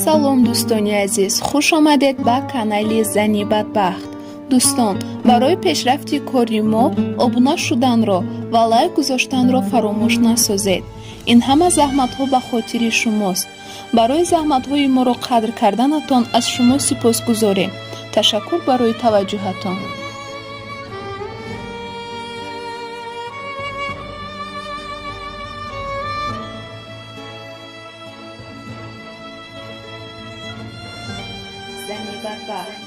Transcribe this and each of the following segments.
Салом, дӯстони азиз, хуш омадед ба канали Зани бадбахт. Дӯстон, барои пешрафти кори мо обуна шуданро ва лайк гузоштанро фаромӯш насозед. Ин ҳама заҳматҳо ба хотири шумост. Барои заҳматҳои моро қадр карданатон аз шумо сипосгузорем. Ташаккур барои таваҷҷӯҳатон. Зани бадбахт.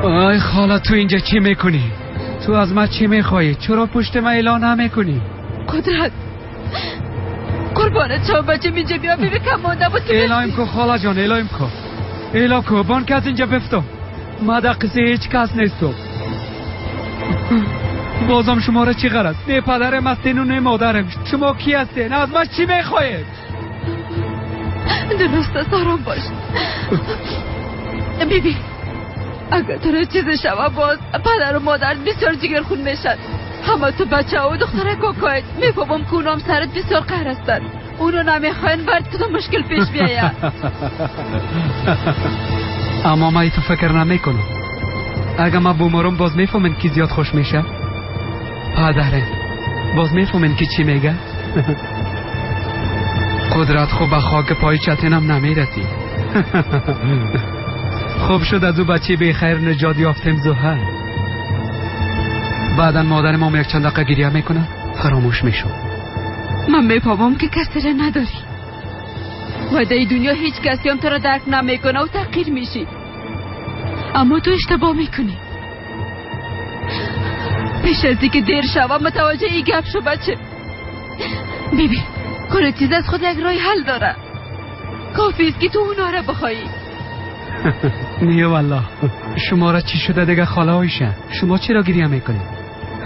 ای خاله، تو اینجا چی میکنی؟ تو از من چی میخوایی؟ چرا پشت من اعلان نمیکنی؟ قدرت، قربانت شما بچه، اینجا بیا ببین، کم مانده بود که اعلام کو خاله جان، اعلام کو، اعلام کو بان که از اینجا بفتم. ما در قصه هیچ کس نیستم. بازم شما را چی غرض؟ نه پدرم هستین و نه مادرم. شما کی هستین؟ از من چی میخواهید؟ درست است، آرام باش. بیبی، اگر تو را چیز شوه باز پدر و مادر بسیار جگر خون میشد. همه تو بچه و دختر کوکایت میفهمم که اونام سرت بسیار قهر هستند. اونو نمیخواین برد کدام مشکل پیش بیاید. اما من تو فکر نمیکنم. اگر من بمرم باز میفهمین که زیاد خوش میشه؟ پدرم باز میفهمین که چی میگه؟ قدرت خوب به خاک پای چتینم نمیرسی. خوب شد از او بچه بی خیر نجات یافتیم زهر. بعدا مادر ما یک چند دقیقه گریه میکنه، فراموش میشو. من میفهمم که کسی را نداری و در دنیا هیچ کسی هم تو را درک نمیکنه و تحقیر میشی، اما تو اشتباه میکنی. پیش از اینکه دیر شوه متوجه ای گپ شو بچه. بیبی، کل چیز از خود یک راه حل داره. کافی است که تو اونا را بخوایی. نه والله، شما را چی شده دیگه خاله آیشه؟ شما چرا گریه میکنید؟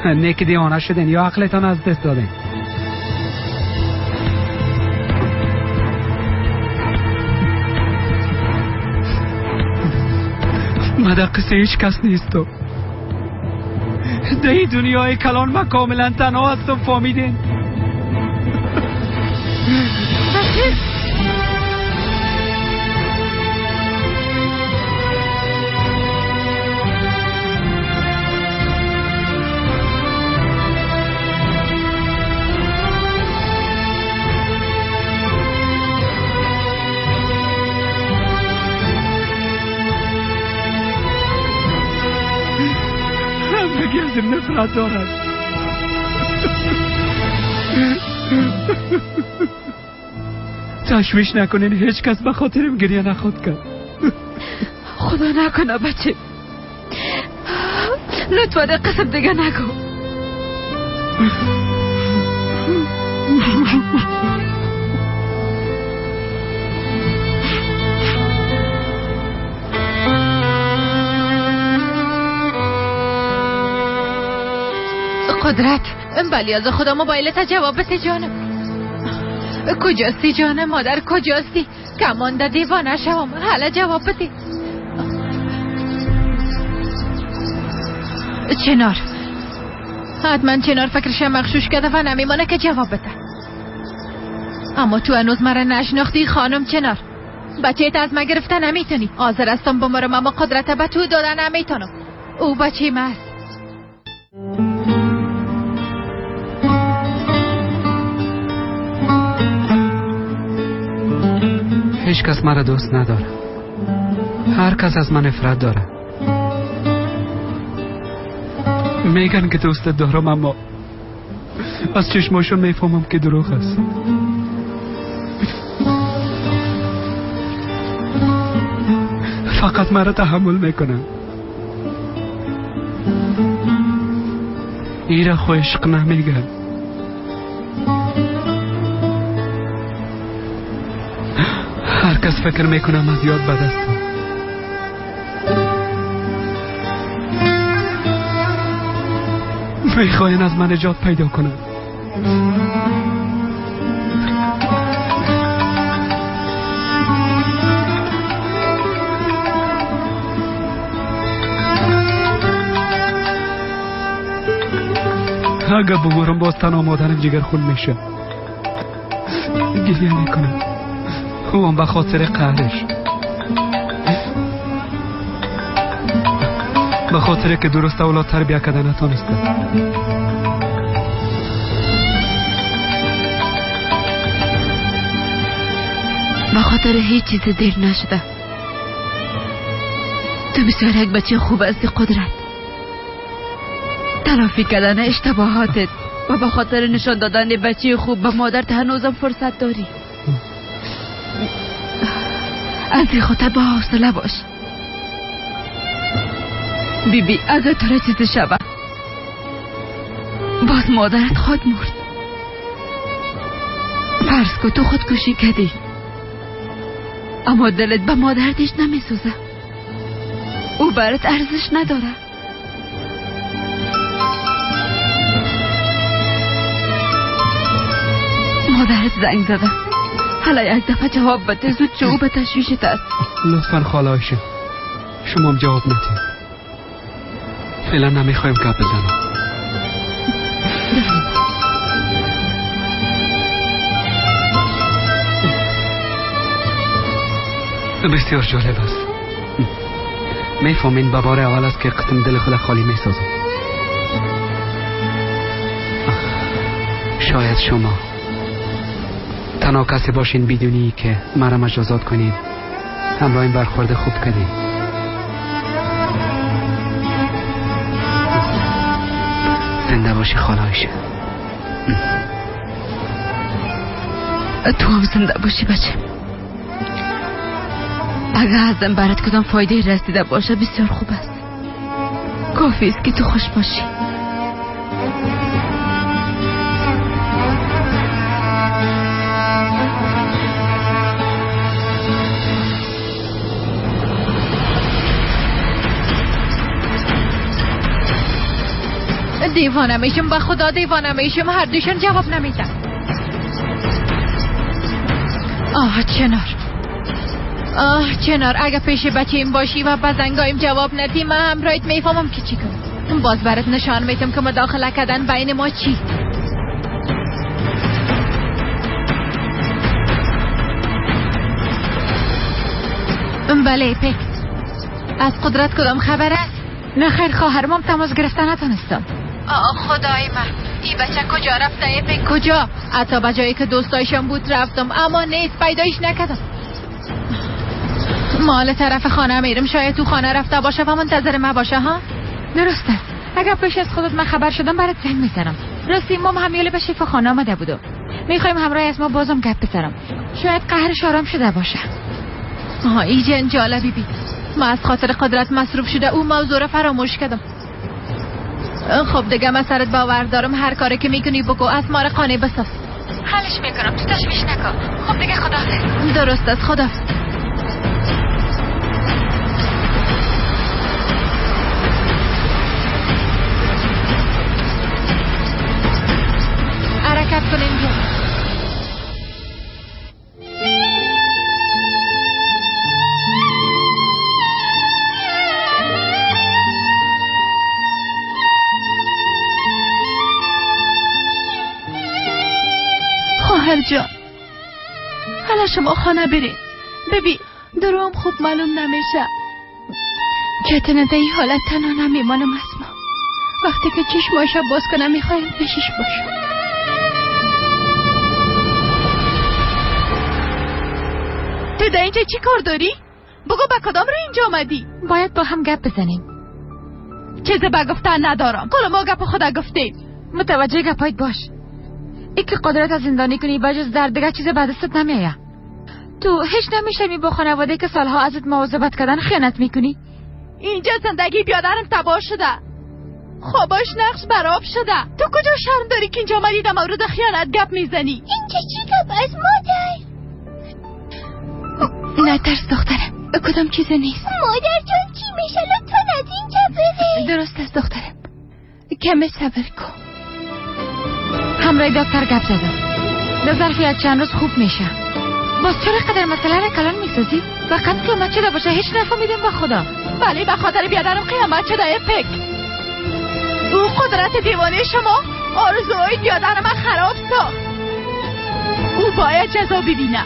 نه که دیوانه شدین یا عقلتان از دست دادین؟ من در قصه هیچ کس نیستم. در این دنیای کلان من کاملا تنها هستم، فهمیدین؟ نفرت دارد. تشویش نکنین، هیچ کس به خاطرم گریه نخواد کرد. خدا نکنه بچه، لطفا قسم دیگه نگو. قدرت، بلی از خدا موبایلت جواب بده جانم. کجاستی جانم؟ مادر کجاستی؟ کمانده دیوانه شوم. حالا جواب بده. چنار، حتما چنار فکرش مغشوش کرده و نمیمانه که جواب بده. اما تو هنوز مرا نشناختی خانم چنار. بچه از من گرفته نمیتونی. حاضر هستم بمرم اما قدرت به تو داده نمیتونم. او بچه من است. هیچ کس مرا دوست نداره. هر کس از من نفرت داره. میگن که دوست دارم اما از چشماشون میفهمم که دروغ است. فقط مرا تحمل میکنن. ایره خو عشق نمیگن. فکر میکنم از یاد به دست. میخواین از من نجات پیدا کنم. اگه بمرم باز تنها مادرم جگر خون میشه. گریه میکنم او هم به خاطر قهرش، به خاطر که درست اولاد تربیه کرده نتانسته. به خاطر هیچ چیز دیر نشده. تو بسیار یک بچه خوب هستی قدرت. تلافی کردن اشتباهاتت و به خاطر نشان دادن بچه خوب به مادرت هنوزم فرصت داری. از این خاطر با حوصله باش. بی بی اگر تو را چیزی شود باز مادرت خود مرد. فرض کن تو خودکشی کردی اما دلت به مادرت هیچ نمیسوزه. او برات ارزش نداره. مادرت زنگ زده. حالا یک دفعه جواب بده زود چه او به تشویشت است. لطفا خاله عایشه شما هم جواب ندید. فعلا نمیخوایم گپ بزنم. بسیار جالب است. میفهمین به بار اول است که قسم دل خود خالی میسازم. شاید شما تنها کسی باشین بدونی که مرا مجازات کنین. همراه این برخورد خوب کردین. زنده باشی خاله عایشه. تو هم زنده باشی بچه. اگر ازم برات کدام فایده رسیده باشه بسیار خوب است. کافی است که تو خوش باشی. دیوانه میشم به خدا، دیوانه میشم. هر دوشون جواب نمیدن. آه چنار، آه چنار، اگه پیش بچه‌ایم باشی و به زنگایم جواب ندی من همراهت میفهمم که چی کنم. باز برات نشان میدم که مداخله کردن بین ما چی. بله پک، از قدرت کدام خبر است؟ نه خیر خواهرم تماس گرفته نتونستم. آه خدای من، این بچه کجا رفته؟ ایپک کجا؟ حتی به جایی که دوستایشم بود رفتم اما نیست، پیدایش نکردم. مال طرف خانه میرم، شاید تو خانه رفته باشه و منتظر ما باشه. ها درست است. اگر پیش از خودت من خبر شدم برات زنگ میزنم. راستی ما همیاله به شیفا خانه آمده بودم. میخوایم همراه از ما بازم گپ بزنم. شاید قهرش آرام شده باشه. آها ای جنجاله بی بی، ما از خاطر قدرت مصروف شده او موضوع را فراموش کردم. خب دیگه من سرت باور دارم، هر کاری که میکنی بگو، از ما را قانع بساز. حلش میکنم، تو تشویش نکن. خب دیگه خداحافظ. درست است، خداحافظ. حرکت کنیم بیا. خواهر جان حالا شما خانه برین. ببین درام خوب معلوم نمیشه. کتنه در این حالت تنها نمیمانم از ما. وقتی که چشمایش باز کنم میخوایم پیشش باشم. تو در اینجا چی کار داری؟ بگو به کدام رو اینجا آمدی؟ باید با هم گپ بزنیم. چیزی به گفتن ندارم. کل ما گپ خدا گفتیم. متوجه گپایت باش. ای که قدرت از زندانی کنی بجز درد دیگه چیز به دستت نمیآید. تو هیچ نمیشمی با خانواده که سالها ازت مواظبت کردن خیانت میکنی؟ اینجا زندگی بیادرم تباه شده، خواباش نقش براب شده. تو کجا شرم داری که اینجا آمدی در مورد خیانت گپ میزنی؟ اینجا چی گپ از مادر؟ نترس دخترم، کدام چیز نیست. مادر جان چی میشه؟ لطفا از اینجا بره. درست است دخترم، کمی صبر کن. همراه دکتر گپ زدم، در ظرف یک چند روز خوب میشه. باز چرا قدر مسئله را کلان میسازی؟ فقط قیامت شده باشه هیچ نفهمیدیم با خدا. بله به خاطر بیادرم قیامت شده اپک. او قدرت دیوانه شما آرزوهای بیادر من خراب ساخت. او باید جزا ببینه.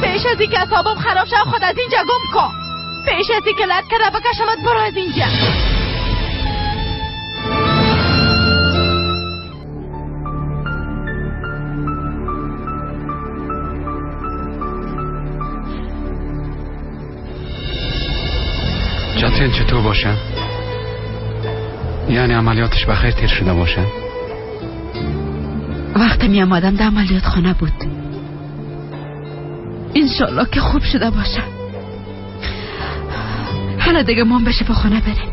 پیش از اینکه اعصابم خراب شد خود از اینجا گم کن. پیش از اینکه لط کرده بکشمت برو از اینجا. چتین چطور باشه؟ یعنی عملیاتش بخیر تیر شده باشه؟ وقتی می آمدم در عملیات خانه بود. انشالله که خوب شده باشه. حالا دیگه ما به شفاخانه بریم.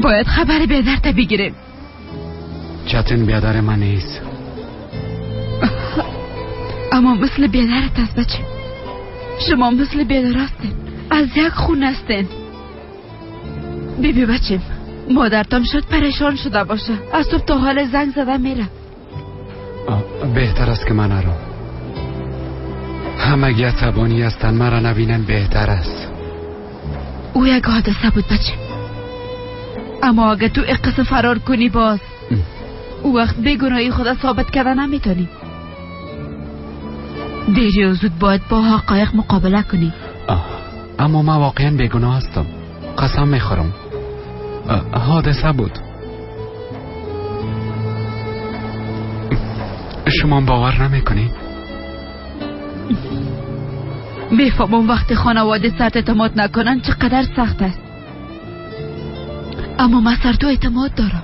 باید خبر بیادرت بگیریم. چتین بیادر من نیست. اما مثل بیادرت است بچه. شما مثل بیادر هستین، از یک خون هستین. بیبی بچیم، مادرتم شد پریشان شده باشه. از صبح تا حال زنگ زده میره. بهتر است که من نرم. همگی عصبانی هستن، مرا نبینن بهتر است. او یک حادثه بود بچه. اما اگه تو قصه فرار کنی باز او وقت بیگناهی خود ثابت کرده نمیتونی. دیر یا زود باید با حقایق مقابله کنی. اما من واقعا بیگناه هستم، قسم میخورم. حادثه بود. شما باور نمیکنی؟ میفهمم وقتی خانواده سرت اعتماد نکنن چقدر سخت است، اما من سر تو اعتماد دارم.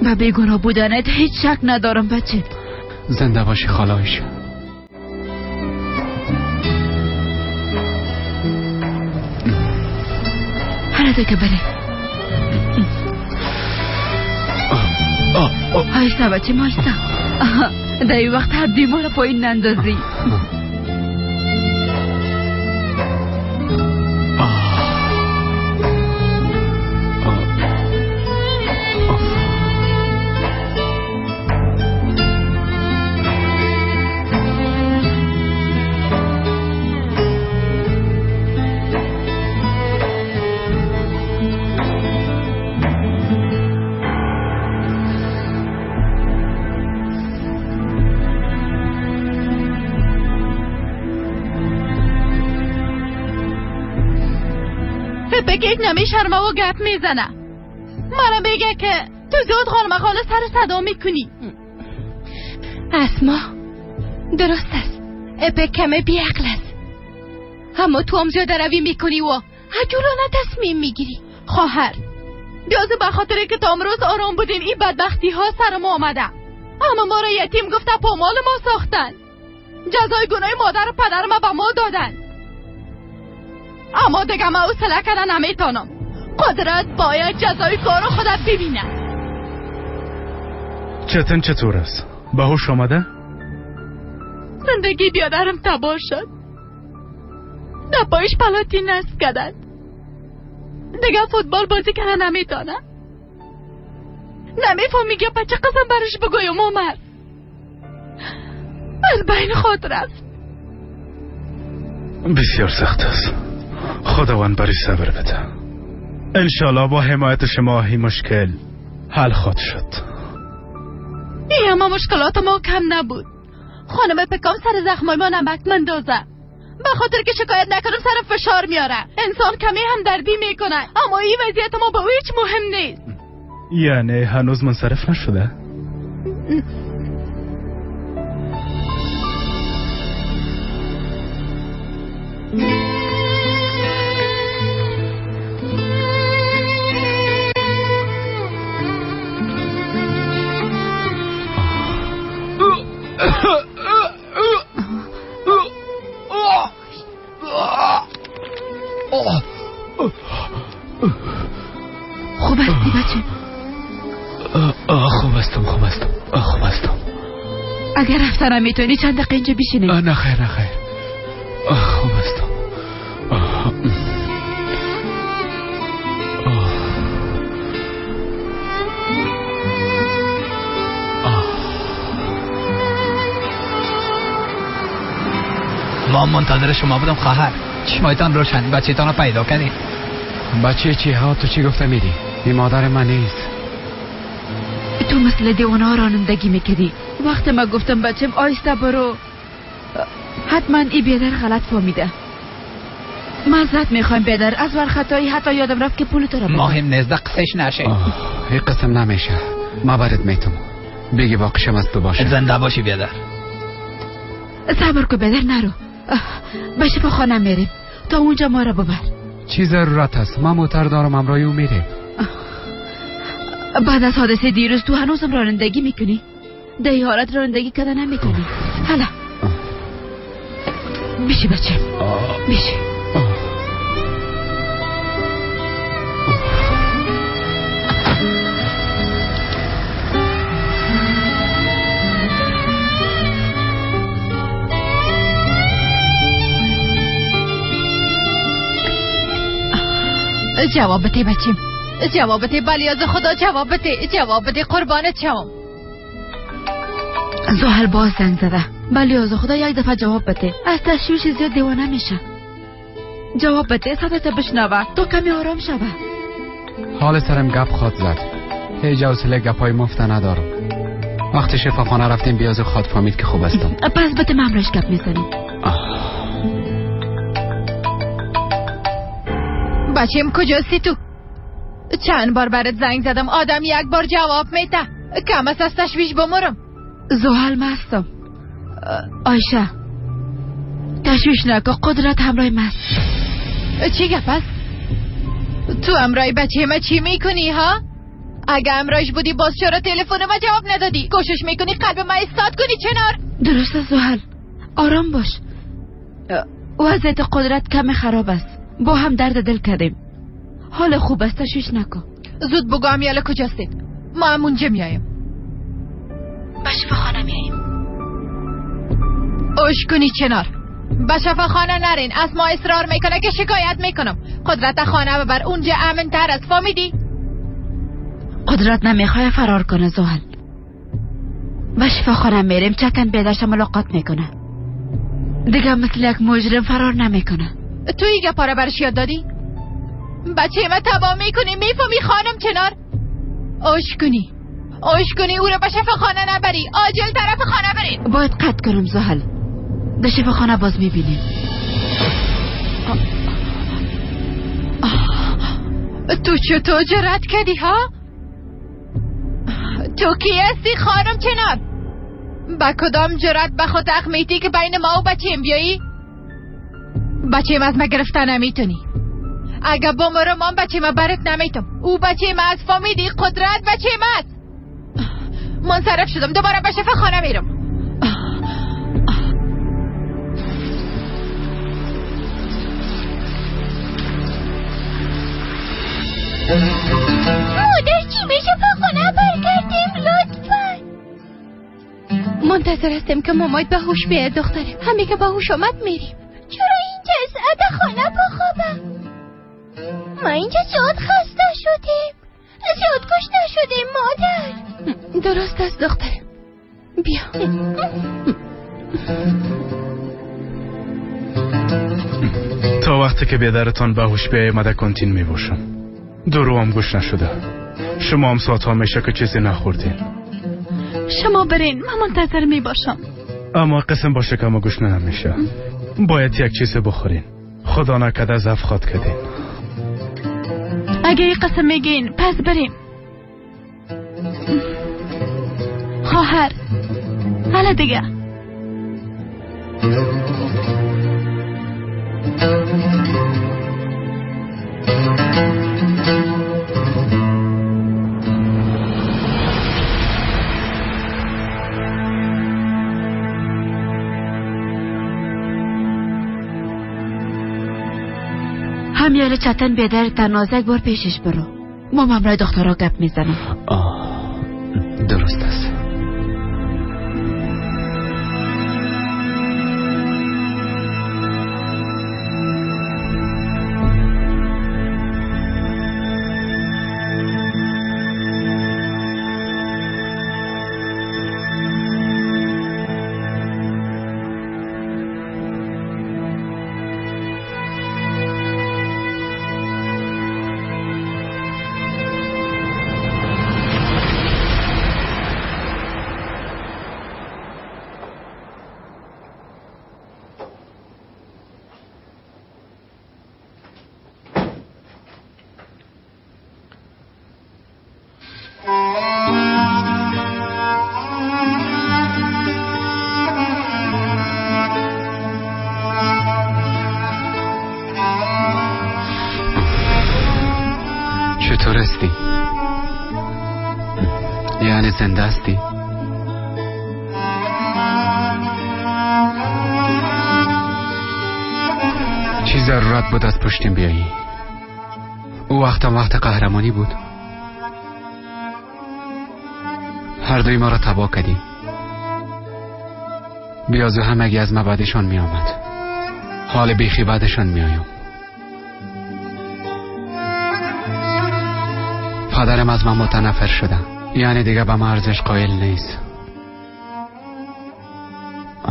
به بیگناه بودنت هیچ شک ندارم بچه. زنده باشی خاله عایشه. حالا دیگه بره. آیستا بچه، آیستا. در این وقت هر دوی ما را پایین نندازی. بگید نمیشرمه و گپ میزنه. مرا بگه که تو زیاد خانم خانه سر صدا میکنی. اسما درست است، اپک کمه بیعقل است، اما تو هم زیاده روی میکنی و عجولانه تصمیم میگیری. خواهر بیازو به خاطر که تا امروز آرام بودیم این بدبختی ها سر ما آمده. اما ما را یتیم گفته پامال ما ساختن. جزای گناه مادر و پدر ما به ما دادن. اما دیگه من حوصله کردن نمیتونم. قدرت باید جزای کارو خودت ببینه. چتن چطور است؟ به هوش آمده؟ زندگی بیادرم تباه شد. در پایش پلاتی نصب کردن. دیگه فوتبال بازی کردن نمیتونه. نمیفهمی که چه قسم برش بگویم عمر. از بین خود رفت. بسیار سخت است. خداوند بری صبر بده. انشالله با حمایت شما این مشکل حل خواهد شد. این اما مشکلات ما کم نبود. خانم پکام سر زخمای ما نمک مندازه. به خاطر که شکایت نکنم سر فشار میاره. انسان کمی هم دردی میکنه، اما این وضعیت ما به هیچ مهم نیست. یعنی هنوز منصرف نشده؟ خوب هستی بچه؟ خوب هستم، خوب هستم، خوب هستم. اگر رفتن نمیتونی چند دقیقه اینجا بشینیم. نه خیر، نه خیر. خوب هستم. ما منتظر شما بودم خواهر. چشمایتان روشن، بچه‌تان را پیدا کردیم. بچه چی ها؟ تو چی گفته میدی؟ این مادر من نیست. تو مثل دیوانه رانندگی میکردی. وقتی ما گفتم بچم آیسته برو، حتما ای بیادر غلط فهمیده. معذرت میخوایم بیادر، از ور خطایی حتی یادم رفت که پول تو را بدم. مهم نیست، قصهش نشه. این قسم نمیشه. ما برات میتم. بگی واقعشم از تو باشه. زنده باشی بیادر. صبر کن بیادر، نرو. به شفاخانه میریم، تا اونجا ما را ببر. چی ضرورت هست؟ ما موتر دارم، همراه او میریم. بعد از حادثه دیروز تو هنوزم رانندگی میکنی؟ در این حالت رانندگی کده نمیتونی. حالا بیشی بچه، بیشی. جواب بده بچیم، جواب بده، بلیاز خدا جواب بده، جواب بده، قربانت شوم. زحل باز زنگ زده. بلیاز خدا یک دفعه جواب بده، از تشویش زیاد دیوانه میشه. جواب بده، صدات بشنوه تا کمی آرام شوه. حال سرم گپ خواد زد. هیچ حوصله گپای مفت ندارم. وقتی شفاخانه رفتیم بیاز خواد فهمید که خوب هستم. پس بده ممرش گپ میزنیم. بچیم کجاستی تو؟ چند بار برات زنگ زدم، آدم یک بار جواب میده. کم است از تشویش بمرم. زحل مستم. آیشه تشویش نکن، قدرت همراه مست. چی گپ است؟ تو همراه بچه ما چی میکنی ها؟ اگه همراهش بودی باز چرا تلفن ما جواب ندادی؟ کوشش میکنی قلب ما ایستاد کنی چنار. درست است زحل، آرام باش. وضعیت قدرت کم خراب است، با هم درد دل کردیم. حال خوب است، تشویش نکن. زود بگو امیاله کجاستید؟ ما هم اونجا میایم. به شفاخانه میاییم. اوش کنی چنار، به شفاخانه نرین. از ما اصرار میکنه که شکایت میکنم. قدرت خانه ببر، اونجا امن تر است، فهمیدی؟ قدرت نمیخواه فرار کنه زحل. به شفاخانه میریم، چکن بیدرش ملاقات میکنه. دیگه مثل یک مجرم فرار نمیکنه. تو این گپا را برش یاد دادی؟ بچه ما تباه میکنی، میفهمی خانم چنار؟ اوش کنی، اوش کنی، او را به شفاخانه نبری. عاجل طرف خانه برین. باید قطع کنم زحل، در شفاخانه باز میبینیم. تو چطور جرأت کردی ها؟ تو کی هستی خانم چنار؟ با کدام جرأت به خود حق میتی که بین ما و بچیم بیایی؟ بچیم از ما گرفته نمیتونی. اگه بمرم من بچه ما برات نمیتم. او بچه ما از، فامیدی؟ قدرت بچه ما است. منصرف شدم، دوباره به شفاخانه میرم. مادر چی به شفاخانه برگردیم لطفا. منتظر هستیم که مامایت به هوش بیاید دخترم. همین که به هوش آمد میریم. چرا اینجا از خانه بخوابم؟ ما اینجا زیاد خسته شدیم، زیاد گشنه شدیم مادر. درست است دخترم، بیا. تا وقتی که بیادرتان به هوش بیاید مده کنتین میباشم. درو هم گوش نشده. شما هم ساعت ها میشه که چیزی نخوردین. شما برین، من منتظر میباشم. اما قسم باشه که ما گوش نمیشه. باید یک چیز بخورین. خدا نکرده ضعف خواد کردین. اگه این قسم میگین پس بریم. خواهر حالا دیگه. همیاله چتن بیدر تنازه یک بار پیشش برو. ما همراه دخترها گپ میزنم. درست است. هستی؟ یعنی زنده هستی؟ چی ضرورت بود از پشتیم بیایی؟ او وقتم وقت قهرمانی بود. هر دوی ما را تباه کردی. بیازو همگی از ما بعدشان می آمد. حال بیخی بعدشان می آیم. پدرم از من متنفر شده، یعنی دیگه به من ارزش قائل نیست.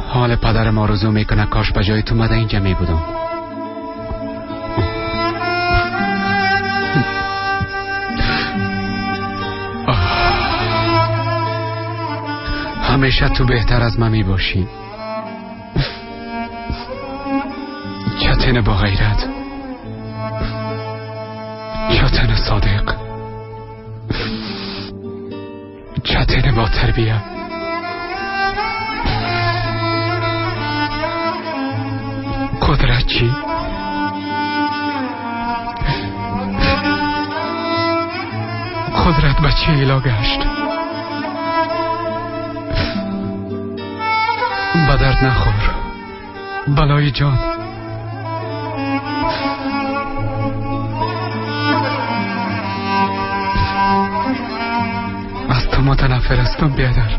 حال پدرم آرزو میکنه کاش به جای تو مده اینجا می بودم. همیشه تو بهتر از من می باشی. چتن با غیرت، چتن صادق، چتن با تربیه. قدرت چی؟ قدرت به چه ایلا گشت؟ به درد نخور بلای جان. از تو متنفر هستم بیادر.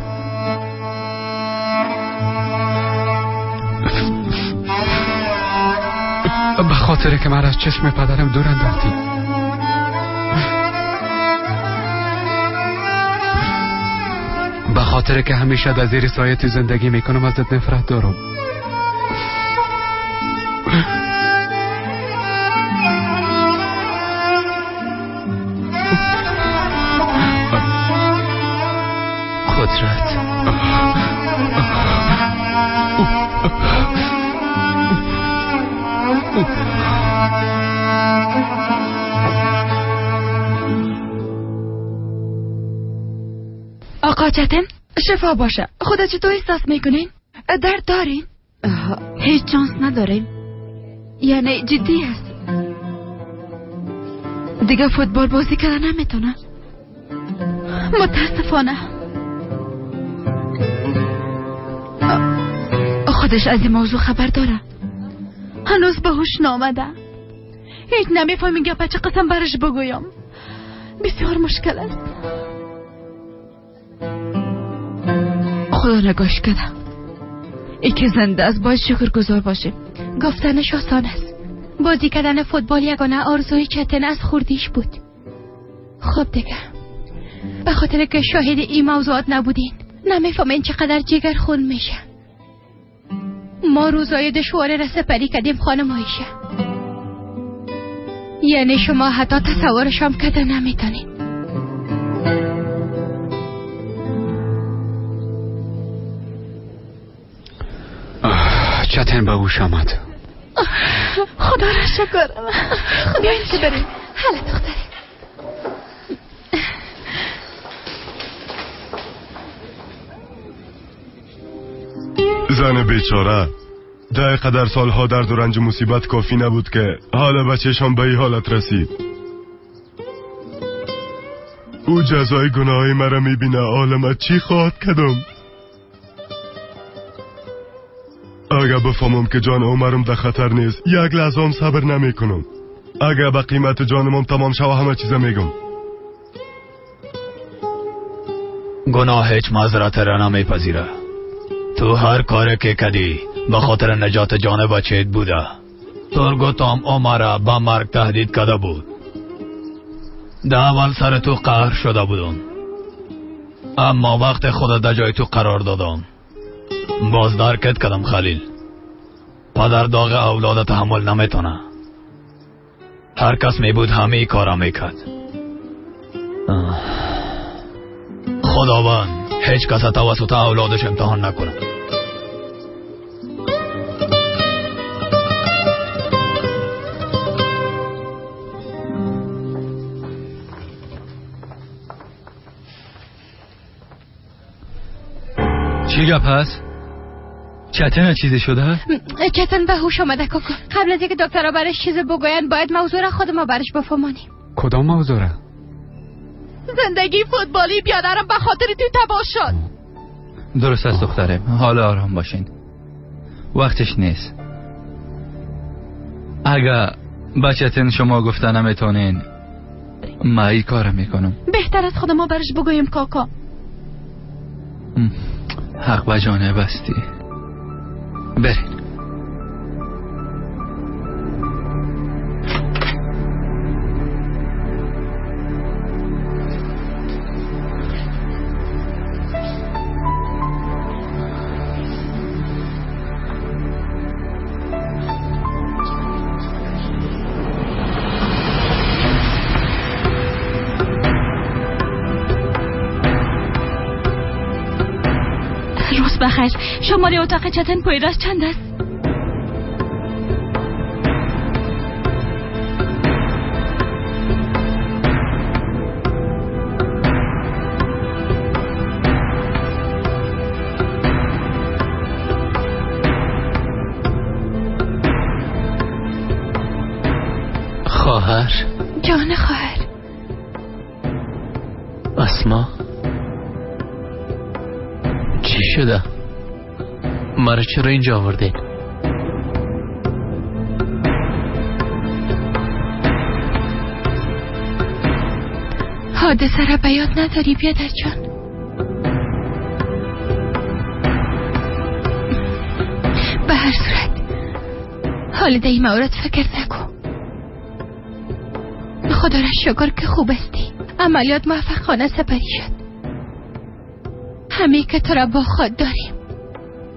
به خاطر که من از چشم پدرم دور انداختی. به خاطر که همیشه در زیر سایه زندگی میکنم ازت نفرت دارم. قدرت آقا چتن شفا باشه. خدا چطور احساس میکنین؟ درد دارین؟ هیچ چانس نداریم، یعنی جدی است. دیگه فوتبال بازی کردن نمیتونه متاسفانه. خودش از این موضوع خبر داره. هنوز به هوش نامده. هیچ نمیفهمیم گپه چه قسم برش بگویم. بسیار مشکل است. خدا نگاش کرده. ای که زنده است باید شکرگزار باشیم. گفتنش آسان است. بازی کردن فوتبال یگانه آرزوی چتن از خوردیش بود. خب دیگه به خاطر که شاهد این موضوعات نبودین نمیفهمین چقدر جگر خون میشه. ما روزای دشواره را سپری کردیم خانم عایشه. یعنی شما حتی تصورش هم کرده نمیتونید. چتن به هوش آمد. خدا را شکر. بیاین که بریم. حالا دختره. زن بیچاره ده قدر سالها درد و رنج و مصیبت کافی نبود که حالا بچهشان به این حالت رسید. او جزای گناهای مرا میبینه. عالم چی خواهد کدم؟ اگه بفهمم که جان عمرم در خطر نیست یک لحظه هم صبر نمی کنم. اگه به قیمت جانم تمام شوه همه چیزا میگم. گناه هیچ معذرت را نمیپذیره. تو هر کار که کدی به خاطر نجات جان بچهت بوده. تورگوتام عمر با مرگ تهدید کرده بود. در اول سر تو قهر شده بودم، اما وقت خود در جای تو قرار دادم. باز درکت کردم خلیل، پدر داغ اولاد تحمل نمیتونه. هر کس می بود همه کارا میکرد. خداوند هیچ کس توسط اولادش امتحان نکنه. چی گپ هست؟ چتن چیزی شده؟ چتن به هوش آمده کاکا. قبل از اینکه دکترها برش چیز بگوین باید موضوع را خود ما برش بفهمانیم. کدام موضوع را؟ زندگی فوتبالی بیادرم به خاطر تو تباه شد. درست است دخترم، حالا آرام باشین، وقتش نیست. اگه بچتین شما گفته نمیتونین، ما این کار میکنم. بهتر از خودم برش بگویم کاکا. حق به جانب هستی، برین. بخیر، شماره اتاق چتن پویراز چند است؟ خواهر جان، خواهر اسما، چی شده؟ مرا چرا اینجا آوردین؟ حادثه را به یاد نداری بیادر جان؟ به هر صورت حال در این مورد فکر نکن. خدا را شکر که خوب هستی. عملیات موفقانه سپری شد. همه که تو را با خود داریم،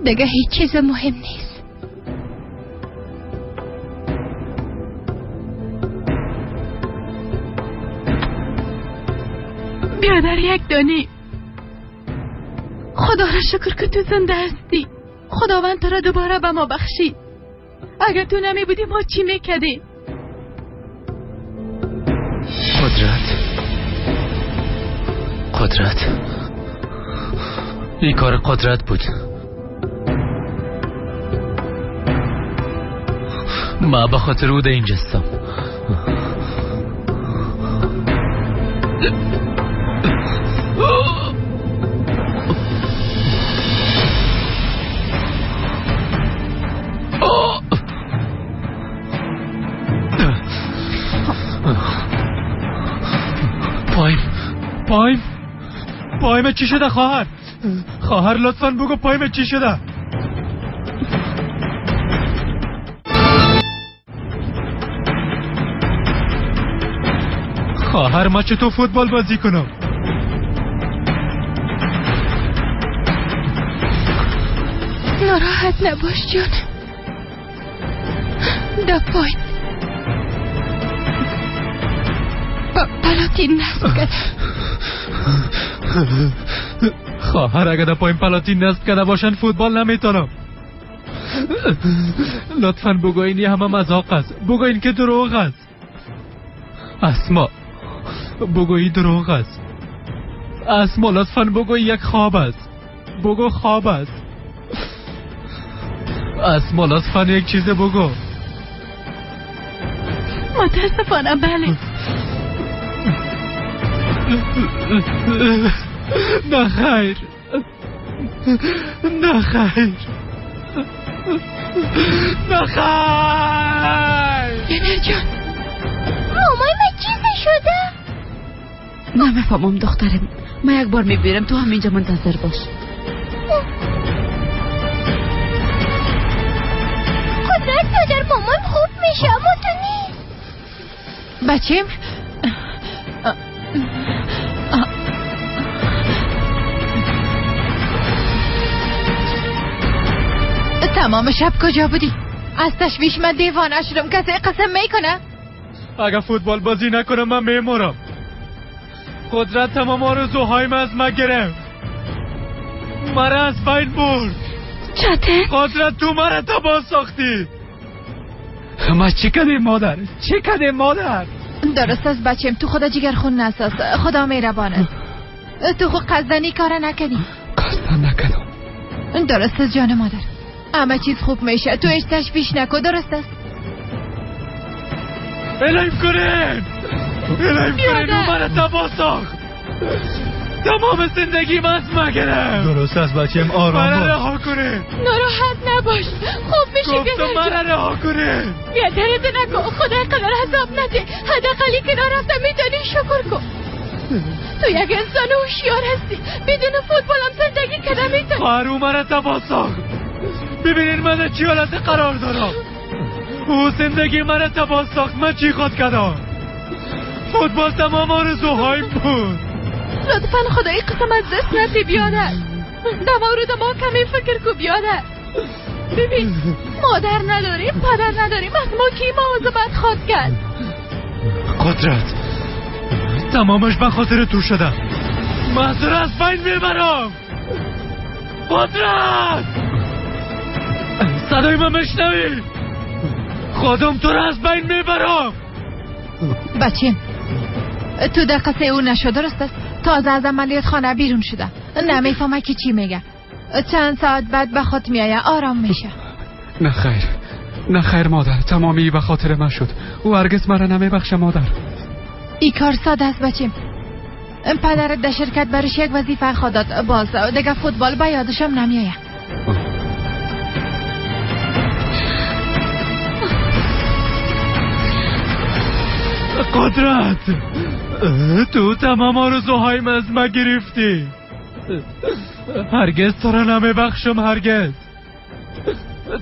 دیگه هیچ چیز مهم نیست. بیادر یک دانی، خدا را شکر که تو زنده هستی. خداوند تو را دوباره به ما بخشید. اگر تو نمی بودی ما چی میکردیم؟ قدرت، قدرت، این کار قدرت بود. ما به خاطر او در اینجاستم. پایم، پایم، پایم چی شده خواهر؟ خواهر لطفاً بگو پایم چی شده؟ خواهر ما چطور فوتبال بازی کنم؟ ناراحت نباش جانم. دا پایت پلاتین نصب کرده. خواهر اگه در پایم پلاتین نصب کرده باشن فوتبال نمیتونم. لطفاً بگو این همه مذاق است، بگو این که دروغ است. اسما بگو این دروغ است. اسما لطفاً بگو یک خواب است، بگو خواب است. اسما لطفاً یک چیز بگو. متاسفانه بله. نه خیر، نه خیر، نه خیر. بیادر جان، مامای من چیزی شده؟ نمیفهمم دخترم. من یک بار میبینم، تو همینجا منتظر باش. قدرت مادر، مامان خوب میشه اما تو نیست. بچیم تمام شب کجا بودی؟ از تشویش من دیوانه شدم. کسی قسم میکنه؟ اگه فوتبال بازی نکنم من میمورم. قدرت تمام آرزوهایم از من گرفت، مرا از بین برد. چته؟ قدرت تو مرا تباه ساختی. ما چی کردیم مادر؟ چی کردیم مادر؟ درست است بچیم، تو خدا جگر خون نساز، خدا مهربان است. تو خود قصدنی کار نکردی. قصدن نکردم. درست است جان مادر، همه چیز خوب میشه، تو هیچ تشویش نکن. درست است. الهیم کنین، الهیم کنین، او مرا تباه ساخت. تمام زندگی من از ما گرفت. درست است بچم، آرام مرا باش. رها کنه. ناراحت نباش، خوب میشی. گفتم مرا رها کنه. بیادرت نکن، خدای قدر عذاب نده. حداقل کنار رفتم میتونی شکر کن. تو یک انسان هوشیار هستی، بدون فوتبالم زندگی کردم میتونی. خواهر او مرا تباه ساخت. ببینین من در چی حالت قرار دارم. او زندگی مرا تباه ساخت. من چی خود کردم؟ فوتبال تمام آرزوهایم بود. لطفا خدای قسم از دست ندی بیادر. در مورد ما کمی فکر کو بیادر. ببین مادر نداریم، پدر نداریم، از ما کی مواظبت خواد کرد؟ قدرت تمامش به خاطر تو شده. من تو را از بین میبرم. قدرت صدای من میشنوی؟ خودم تو را از بین میبرم. بچیم تو در قصه او نشو، درست است؟ تازه از عملیات خانه بیرون شده، نمیفهمه که چی میگه. چند ساعت بعد به خود میآید، آرام میشه. نه خیر، نه خیر مادر، تمامی به خاطر من شد. او هرگز مرا نمیبخشه مادر. ای کار ساده است بچیم. پدرت در شرکت برش یک وظیفه خود داد، باز دیگه فوتبال به یادشم نمیآید. قدرت تو تمام آرزوهایم از من گرفتی. هرگز تو را نمیبخشم، هرگز.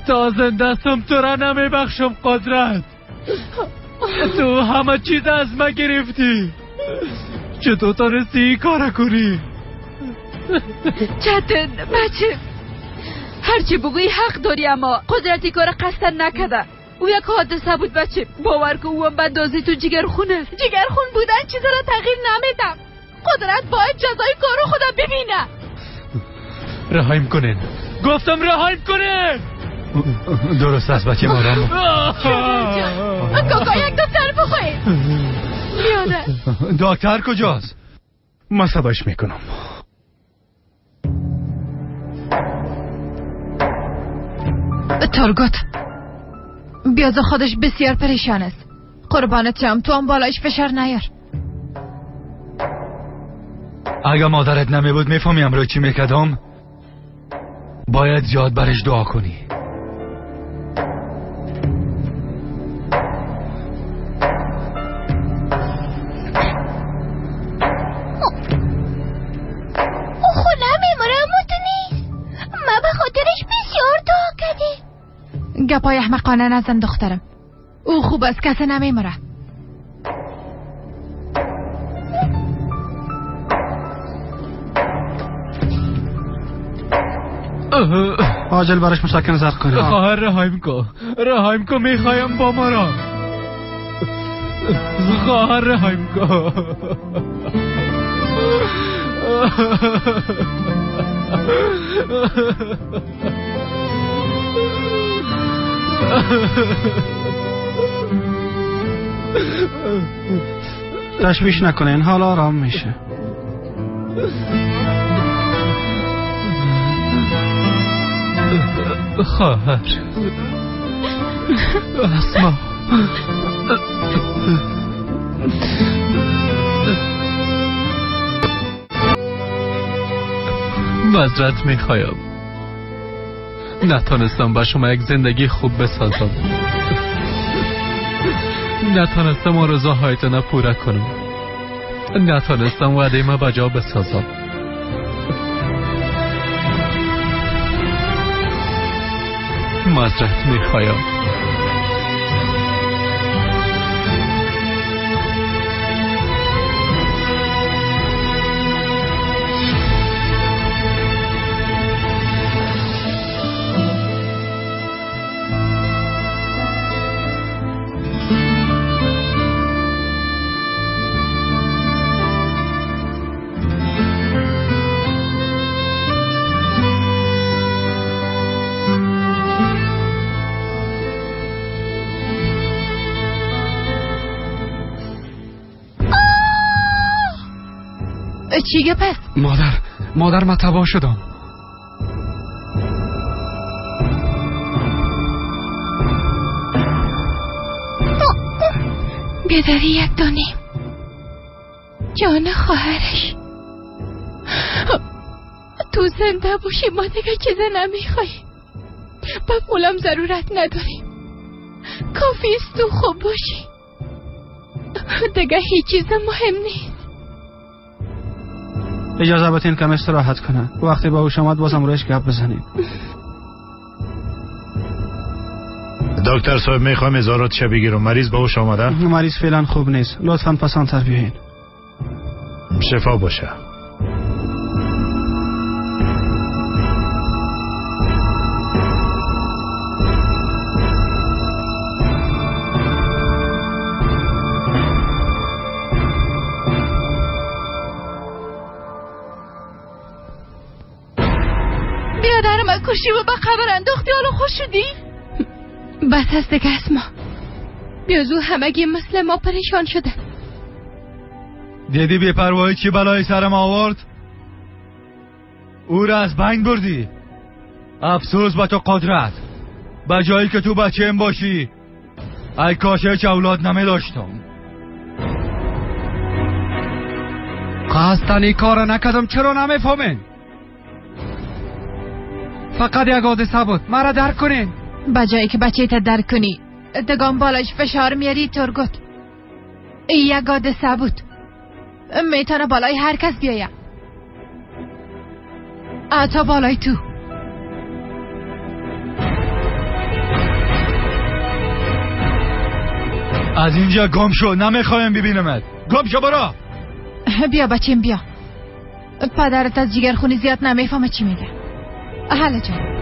تا زنده هستم تو را نمیبخشم قدرت. تو همه چیز از من گرفتی. چطور تانستی این کار کنی؟ چتن بچه، هرچی بگویی حق داری، اما قدرتی کار قصدا نکرده. او یک حادثه بود بچه، باور کن او هم به اندازه تو جگرخون است. جگرخون بودن چیز را تغییر نمیدم. قدرت باید جزای کارو خدا ببینه. رهایم کنین، گفتم رهایم کنین. درست است بچه، آرام. کاکا یک دکتر بخواهید. بیادر دکتر کجاست؟ من صدایش میکنم. ترگوت بیاز خودش بسیار پریشان است. قربانت شم، تو هم بالایش فشار نیار. اگه مادرت نمی بود میفهمی امرو چی میکردم؟ باید زیاد برش دعا کنی. او خو نمیموره، اما تو نیست. من به خاطرش بسیار دعا کردیم. گپای احمقانه نزن دخترم. او خوب است، کسی نمیموره. عاجل برش مسکن زرق کنید. خواهر رهایم کن، رهایم کن، میخوایم با ما را. خواهر رهایم کن. تشویش نکنین، حالا آرام میشه. خواهر اسما، معذرت میخوایم، نتانستم با شما یک زندگی خوب بسازم. نتانستم آرزوهایتان را پوره کنم. نتانستم وعده ما به جا بسازم. معذرت میخوایم. چی گپ است؟ مادر، مادر من تباه شدم. بیداری یک دانیم جان خواهرش. تو زنده باشی ما دیگه چیز نمیخواییم. به پولم ضرورت نداریم. کافی است تو خوب باشی. دیگه هیچ چیز مهم نیست. اجازه بدین کم استراحت کنه. وقتی با هوش آمد بازم رویش گپ بزنیم. دکتر صاحب میخوایم اظهاراتش بگیرم. مریض به هوش آمده؟ مریض فعلا خوب نیست. لطفا پسانتر بیاین. شفا باشه. بیادر من کشی و به قبر انداختی، حالا خوش شدی؟ بس است دیگه اسما. بیازو همگی مثل ما پریشان شده. دیدی بی‌پروایی چی بلایی سرم آورد؟ او را از بین بردی. افسوس به تو قدرت. به جایی که تو بچه‌م باشی، ای کاش هیچ اولاد نمی داشتم. قصداً این کار نکردم. چرا نمیفهمین؟ فقط یک حادثه بود. مرا درک کنین. به جایی که بچه تا درک کنی دگان بالاش فشار میاری ترگوت. یک حادثه بود، میتونه بالای هر کس بیاید، حتی بالای تو. از اینجا گم شو، نمیخوایم ببینمت. گم شو برا. بیا بچیم بیا. پدرت از جگرخونی زیاد نمیفهمه چی میگه. حالا جان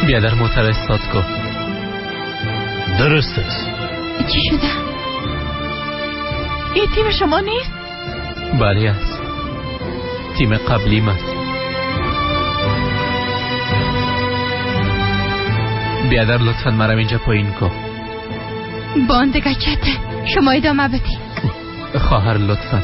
بیادر موتر استاد کن. درست است. چی شده؟ این تیم شما نیست؟ بله است. تیم قبلیم است. بیادر لطفا مرم اینجا پایین کن. باندگه چته؟ شما ادامه بدی. خواهر لطفا.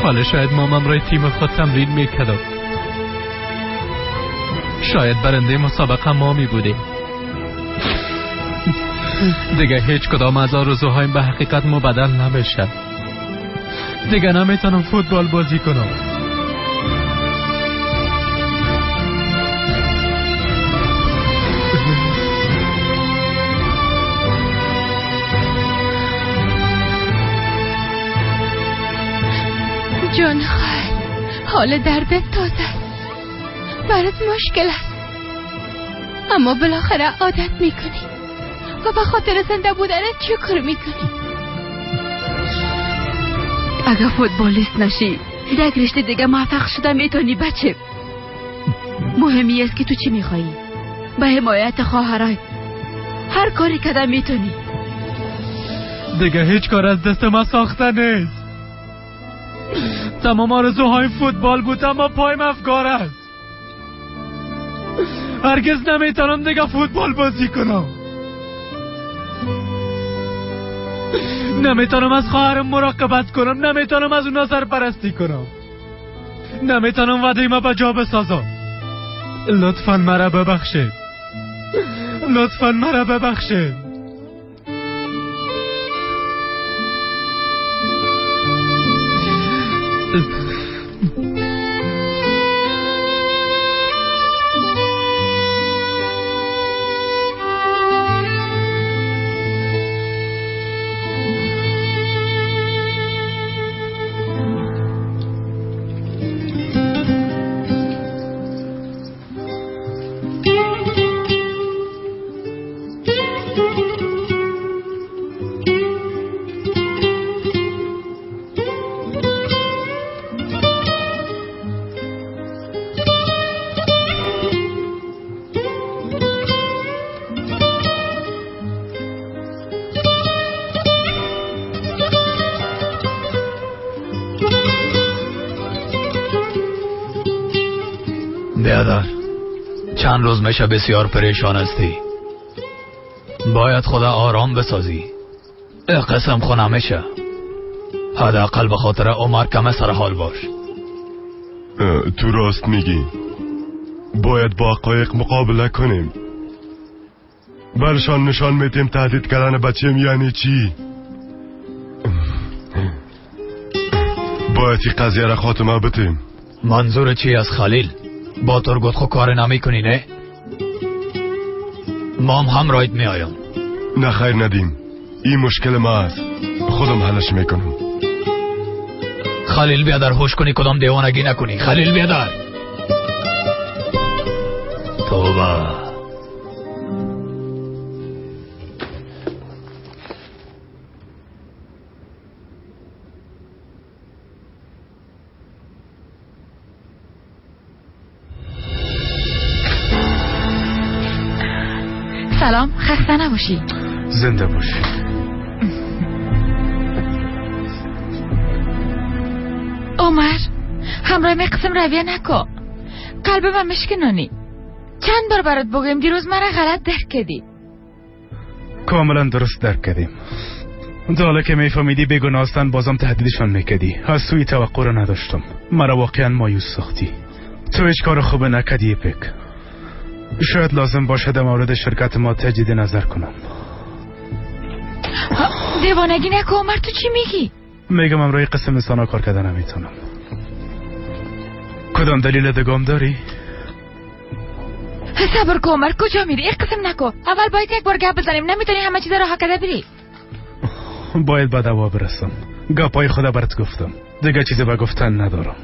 حالا شاید مامم رای تیم خود تمرین میکردم. شاید برنده مسابقه ما می بودیم. دیگه هیچ کدام از آرزوهایم به حقیقت مبدل نمیشه. دیگه نمیتونم فوتبال بازی کنم. جان خواهد، حال دردت تازه است، برات مشکل است، اما بالاخره عادت میکنی و به خاطر زنده بودنت چه کار میکنی؟ اگر فوتبالیست نشی یک رشته دیگه موفق شده میتونی بچه. مهمی است که تو چی میخوایی. به حمایت خواهرای هر کاری کده میتونی. دیگه هیچ کار از دست ما ساخته نیست. تمام آرزوهای فوتبال بود، اما پایم افکار است. هرگز نمیتونم دیگه فوتبال بازی کنم. نمیتونم از خواهرم مراقبت کنم، نمیتونم از اونا سرپرستی کنم، نمیتونم وعده ما به جا بسازم. لطفاً مرا ببخشید، لطفاً مرا ببخشید. بیادر، چند روز میشه بسیار پریشان هستی. باید خدا آرام بسازی. قسم خونه میشه. حداقل به خاطر عمر کم سر حال باش. تو راست میگی. باید با حقایق مقابله کنیم. برشان نشان میتیم تهدید کردن بچیم یعنی چی. باید این قضیه را خاتمه بتیم. منظور چی از خلیل؟ با ترگوت خو کار نمی کنی نه؟ مام هم رایت می آیم. نه خیر ندیم، این مشکل ما است، خودم حلش میکنم. خلیل بیادر هوش کنی، کدام دیوانگی نکنی. خلیل بیادر، توبه. سلام، خسته نباشی. زنده باشی. عمر، همراه می قسم رویه نکن، قلب من مشکنانی. چند بار برات بگم دیروز مرا غلط درک کردی. کاملا درست درک کردیم. حالا که میفهمیدی بیگناه هستن بازم تهدیدشان میکردی. از سوی توقع را نداشتم. مرا واقعا مایوس ساختی. تو هیچ کار خوب نکردی پک. شاید لازم باشد در مورد شرکت ما تجدید نظر کنم. دیوانگی نکن عمر، تو چی میگی؟ میگم امروی قسم انسانا کار کردن نمیتونم. کدام دلیل دگام داری؟ صبر کن عمر، کجا میری؟ یک قسم نکن. اول باید یک بار گپ بزنیم. نمیتونی همه چیز را هکذا بری. باید به دوا برسم. گپای خدا برات گفتم، دیگه چیزی به گفتن ندارم.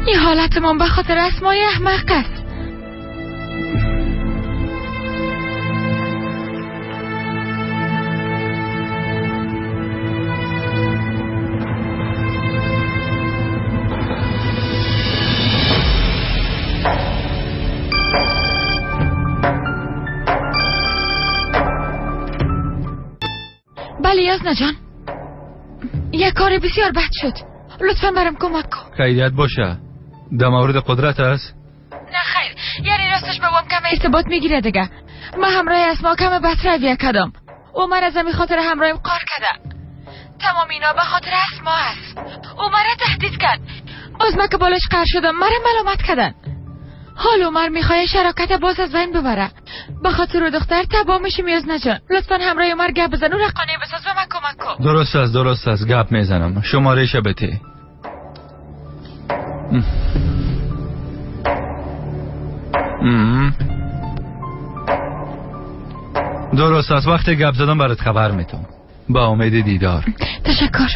این حالت من به خاطر اسمای احمق است. بله یازنا جان، یک کار بسیار بد شد. لطفا برام کمک کن. خیریت باشه. در مورد قدرت است؟ نه خیر، یعنی راستش بابام کم ارتباط میگیره دیگه. من همراه اسما کم بد رویه کردم. عمر از همین خاطر همراهیم کار کرده. تمام اینا به خاطر اسما است. او مرا تهدید کرد. باز من که بالاش قهر شدم مرا ملامت کردن. حال عمر میخواه شراکت باز از بین ببره. به خاطر دختر تباه میشیم یازنه جان. لطفا همراه عمر گپ بزن، او را قانع بساز و من کمک کن. درست است گپ میزنم. شماره بده. درست است، وقتی گپ زدم برات خبر میتم. با امید دیدار. تشکر.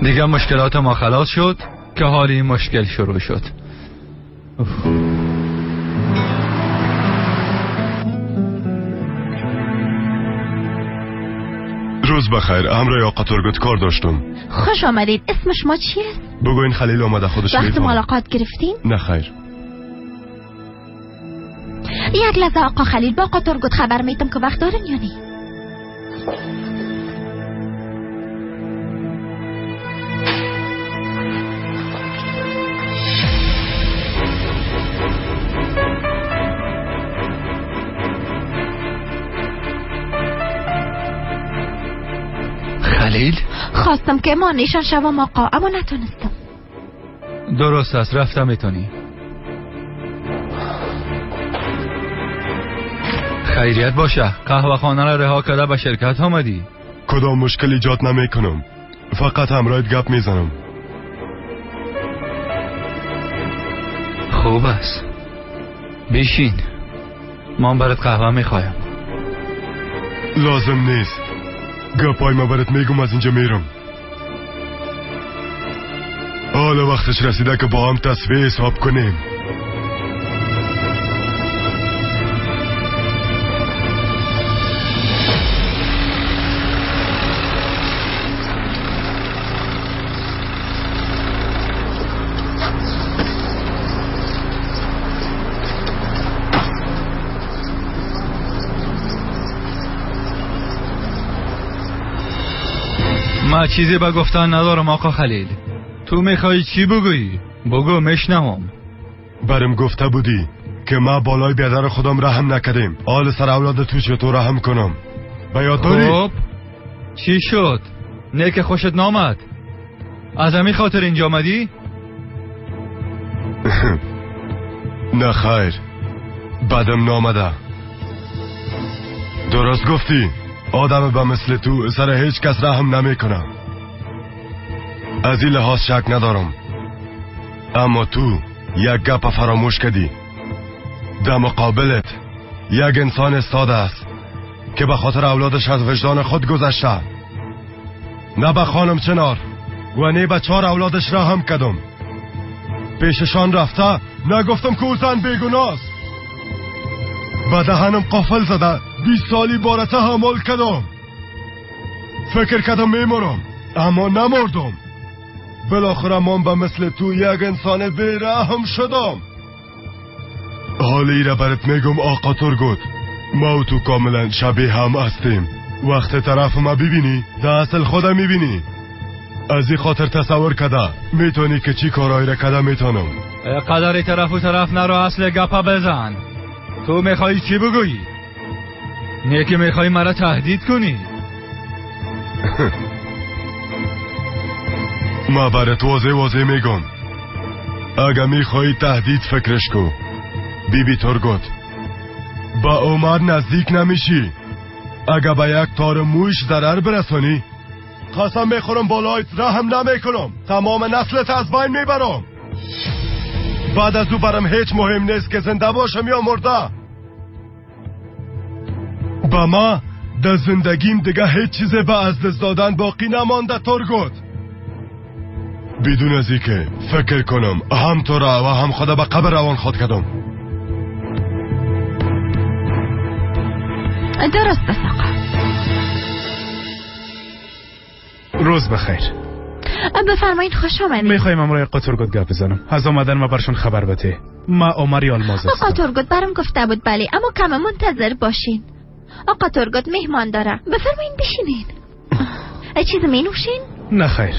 دیگه مشکلات ما خلاص شد که حال این مشکل شروع شد. روز بخیر. همراه آقا ترگوت کار داشتم. خوش آمدید. اسم شما چی است؟ بگوین خلیل آمده خودش. وقت ملاقات گرفتین؟ نه خیر. یک لحظه آقا خلیل، با آقا ترگوت خبر میتم که وقت دارن یا نه. خلیل؟ خواستم که ما نشان شوم آقا، اما نتونستم. درست است، رفتم میتونی. خیریت باشه، قهوه خانه را رها کرده به شرکت آمدی. کدام مشکل ایجاد نمی کنم، فقط همراهت گپ میزنم. خوب است، بشین، من برات قهوه میخوایم. لازم نیست، گپای ما برات میگم، از اینجا میرم. حالا وقتش رسیده که با هم تصفیه حساب کنیم. ما چیزی به گفتن ندارم آقا خلیل. تو میخوای چی بگویی؟ بگو میشنوم. برم گفته بودی که ما بالای بیادر خودم رحم نکردیم، حال سر اولاد تو چطور رحم کنم؟ به یاد داری؟ خب چی شد؟ نه که خوشت نامد، از همین خاطر اینجا آمدی؟ نه خیر، بدم نامده. درست گفتی، آدم به مثل تو سر هیچ کس رحم نمی کنم. از این لحاظ شک ندارم. اما تو یک گپ فراموش کردی. در مقابلت یک انسان استاده است که به خاطر اولادش از وجدان خود گذشته. نه به خانم چنار و نه به 4 اولادش رحم کردم. پیششان رفته نگفتم که او زن بیگناه است. به دهنم قافل زده 20 سالی باره تحمل کردم. فکر کردم میمرم، اما نمردم. بالاخره من به مثل تو یک انسان بیرحم شدم. حالی را برات میگم آقا ترگوت، ما و تو کاملا شبیه هم هستیم. وقت طرف ما ببینی در اصل خودم میبینی. از این خاطر تصور کده میتونی که چی کارایی را کده میتونم. قدر طرف و طرف نرو، اصل گپا بزن. تو میخوایی چی بگویی؟ نه که میخوایی مرا تهدید کنی؟ ما برات واضح میگم، اگه میخوایی تهدید فکرش کو. بی بی ترگوت، با عمر نزدیک نمیشی. اگه به یک تار موش ضرر برسانی، قسم میخورم بالایت رحم نمیکنم، تمام نسلت از بین میبرم. بعد از او برم هیچ مهم نیست که زنده باشم یا مرده. با ما در زندگیم دیگه هیچ چیز به از دست دادن باقی نمانده ترگوت. بدون از اینکه فکر کنم هم تو را و هم خدا به قبر روان خود کردم. درست است آقا. روز بخیر. بفرمایید، خوش آمدید. میخوایم امرای آقا ترگوت گپ بزنم. از آمدن ما برشون خبر بده. ما عمر یالماز هستم. آقا ترگوت برام گفته بود بله، اما کم منتظر باشین. آقا ترگوت مهمان داره. بفرمایید بشینین. چیز می نوشین؟ نه خیر.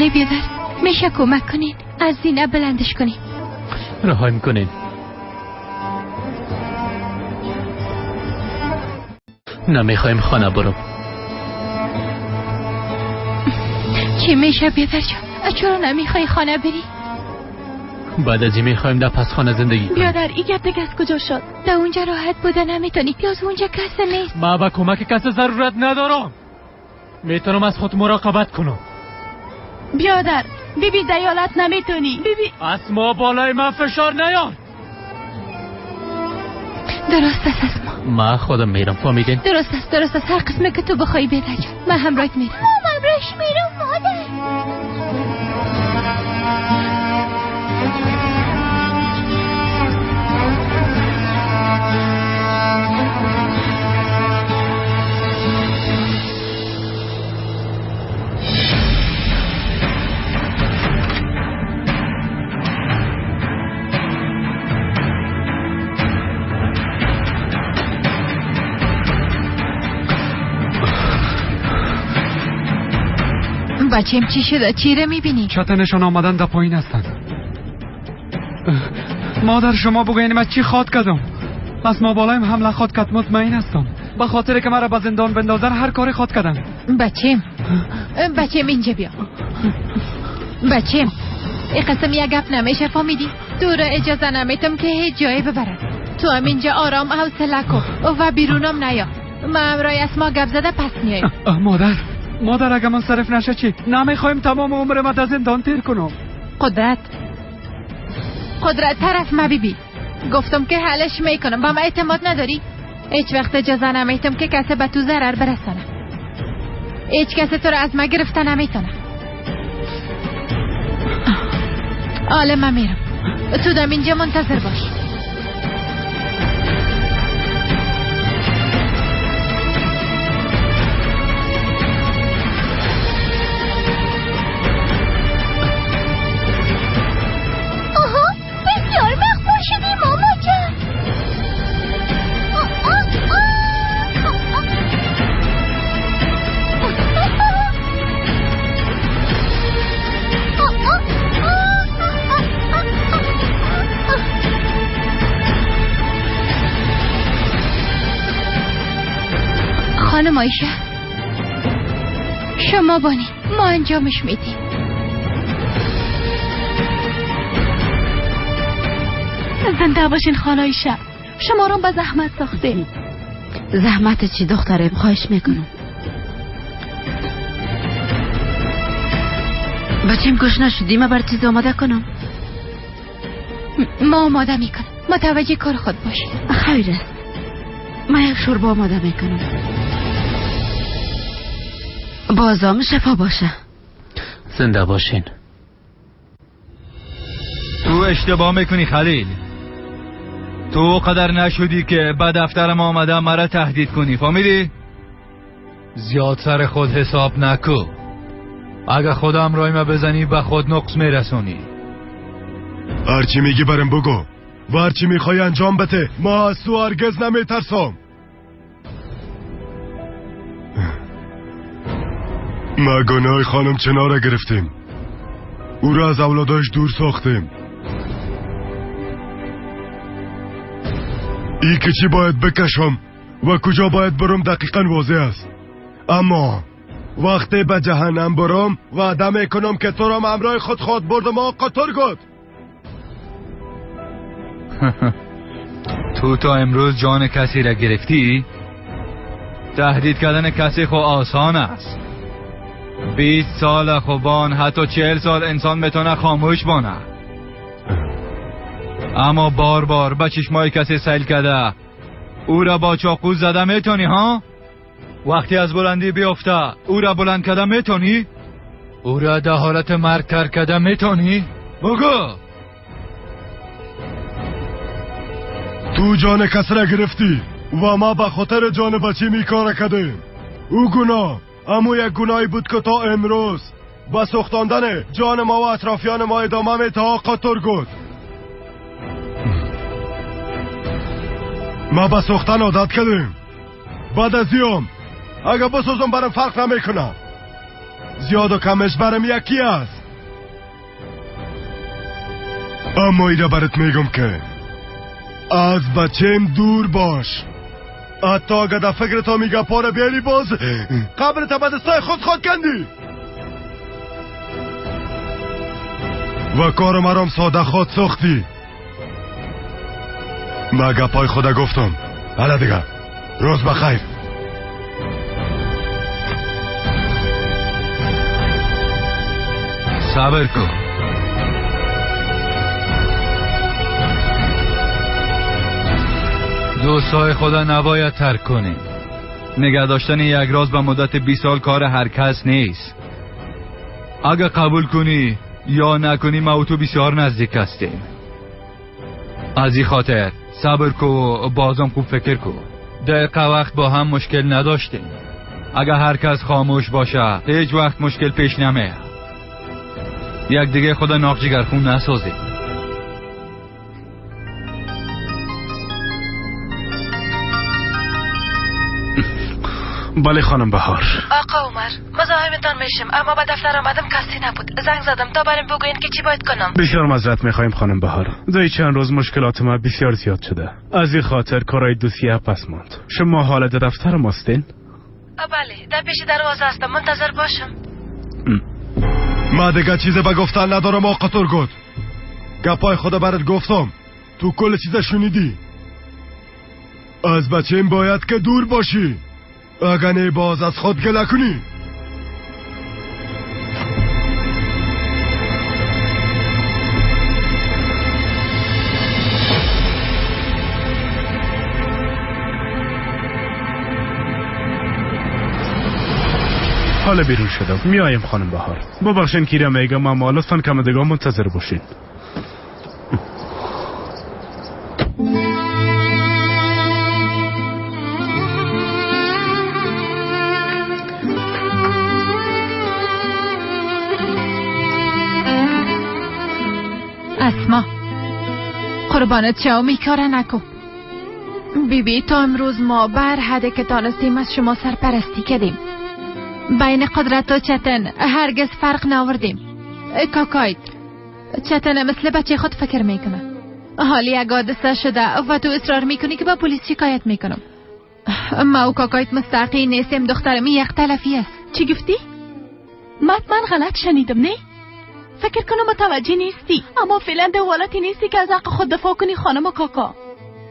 بله بیادر، میشه کمک کنین از زینه بلندش کنین. رهایم کنین. نمیخوایم خانه برم. چی میشه بیادر جان؟ چرا نمیخوای خانه بری؟ بعد از این میخوایم در پس خانه زندگی کنیم. بیادر این گپ دیگه از کجا شد؟ در اونجا راحت بوده نمیتونی، پیاز اونجا کس نیست. ما به کمک کس ضرورت ندارم، میتونم از خود مراقبت کنم. بیادر بیبی دیالت نمیتونی. بیبی اسما بالای من فشار نیار. درست است اسما، ما خودم میرم، فهمیدین؟ درست است، درست است، هر قسمه که تو بخوای بیادر جان، من همراهت میرم. ما همراهش میرم مادر. بچیم چی شده؟ چی رو میبینی؟ چتنشان آمدن در پایین هستند. مادر شما بگوین من چی خواد کردم؟ از ما بالایم حمله خواد کرد، مطمئن هستم. به خاطر که مرا به زندان بندازن هر کاری خواد کردم. بچیم بچیم اینجا بیا. بچیم این قسم یک گپ نمیشه، فهمیدی؟ تو را اجازه نمیتم که هیچ جایی ببرم. تو هم اینجا آرام حوصله کن و بیرونم نیا. من امرای اسما گپ زده پس میایم. مادر مادر اگه من صرف نشه چی؟ نمیخوایم تمام عمر ما در زندان تیر کنم. قدرت قدرت طرف ما بیبی. گفتم که حلش میکنم، با من اعتماد نداری؟ هیچ وقت اجازه نمیتم که کسی به تو ضرر برسانه. هیچ کسی تو را از ما گرفته نمیتونه. حالا من میرم، تو دم اینجا منتظر باش. خانم عایشه شما بانی، ما انجامش میدیم. زنده باشین خاله عایشه، شما رو به زحمت ساختیم. زحمت چی دختره؟ خواهش میکنم. بچیم گوش نشدی؟ من بر چیز آماده کنم. ما آماده میکنم، متوجه کار خود باشید. خیر است، من یک شوربه آماده میکنم. بازم شفا باشه. زنده باشین. تو اشتباه میکنی خلیل. تو قدر نشدی که به دفترم آمده مرا تهدید کنی، فهمیدی؟ زیاد سر خود حساب نکو. اگه خودم رای ما بزنی به خود نقص میرسونی. هرچی میگی برم بگو و هرچی میخوای انجام بده. ما از تو هرگز نمیترسم. ما گناه خانم چنار را گرفتیم، او را از اولاداش دور ساختیم. ای که چی باید بکشم و کجا باید برم دقیقا واضح است. اما وقتی به جهنم برم وعده میکنم که تو را همراه خود خواد بردم. آقا ترگوت تو تا امروز جان کسی را گرفتی؟ تهدید کردن کسی خو آسان است. 20 سال خوبان، حتی 40 سال انسان میتونه خاموش بانه. اما بار بار به چشمای کسی سیل کرده او را با چاقو زده میتونی ها؟ وقتی از بلندی بیفته او را بلند کرده میتونی؟ او را در حالت مرگ ترک کرده میتونی؟ بگو. تو جان کس را گرفتی و ما به خاطر جان بچه می کار کردیم. او گناه اما یک گناهی بود که تا امروز با سوختاندن جان ما و اطرافیان ما ادامه می تا آقا ترگوت. ما به سوختن عادت کردیم. بعد از ایم اگه بسوزم برم فرق نمیکنه. زیاد و کمش برم یکی است. اما ایره برات میگم که از بچیم دور باش. حتی اگه در فکر تا میگه پاره بیاری باز قبر تا به دستای خود خود کندی و کار مرام ساده خود ساختی. ما گپای خود گفتم. حالا دیگه روز بخیر. صبر کن. دوستای خدا نباید ترک کنیم. نگه داشتن یک راز به مدت 20 سال کار هر کس نیست. اگه قبول کنی یا نکنی ما و تو بسیار نزدیک هستیم. از این خاطر صبر کو و بازم خوب فکر کو. دقیقه وقت با هم مشکل نداشتیم. اگه هر کس خاموش باشه هیچ وقت مشکل پیش نمیاد. یک دیگه خدا ناق جگرخون نسازیم. بله خانم بهار. آقا عمر مزاحمتان میشم، اما به دفتر آمدم کسی نبود. زنگ زدم تا بریم بگوین که چی باید کنم. بسیار معذرت میخوایم خانم بهار. در چند روز مشکلات ما بسیار زیاد شده. از این خاطر کارهای دوسیه پس ماند. شما حالا در دفتر ماستین؟ بله، در پیش دروازه هستم، منتظر باشم. ما دیگه چیز به گفتن ندارم آقا تورگوت. گپای خدا برات گفتم، تو کل چیز شنیدی. از بچیم باید که دور باشی، اگه نه باز از خود گله کنی. حالا بیرون شدم. میایم خانم بهار. ببخشین کیرا میگم، اما لطفا کم دیگه منتظر باشین. اسما قربانت شوم، این کار نکن. بی بی تا امروز ما بر حد که تانستیم از شما سرپرستی کردیم. بین قدرت و چتن هرگز فرق ناوردیم. کاکایت چتن مثل بچه خود فکر میکنه. حالی یک حادثه شده و تو اصرار میکنی که با پلیس شکایت میکنم. ما و کاکایت مستحقی نیستیم دخترم، یک تلفی است. چی گفتی؟ من غلط شنیدم نه؟ فکر کنم متوجه نیستی، اما فعلا در حالتی نیستی که از حق خود دفاع کنی خانم کاکا.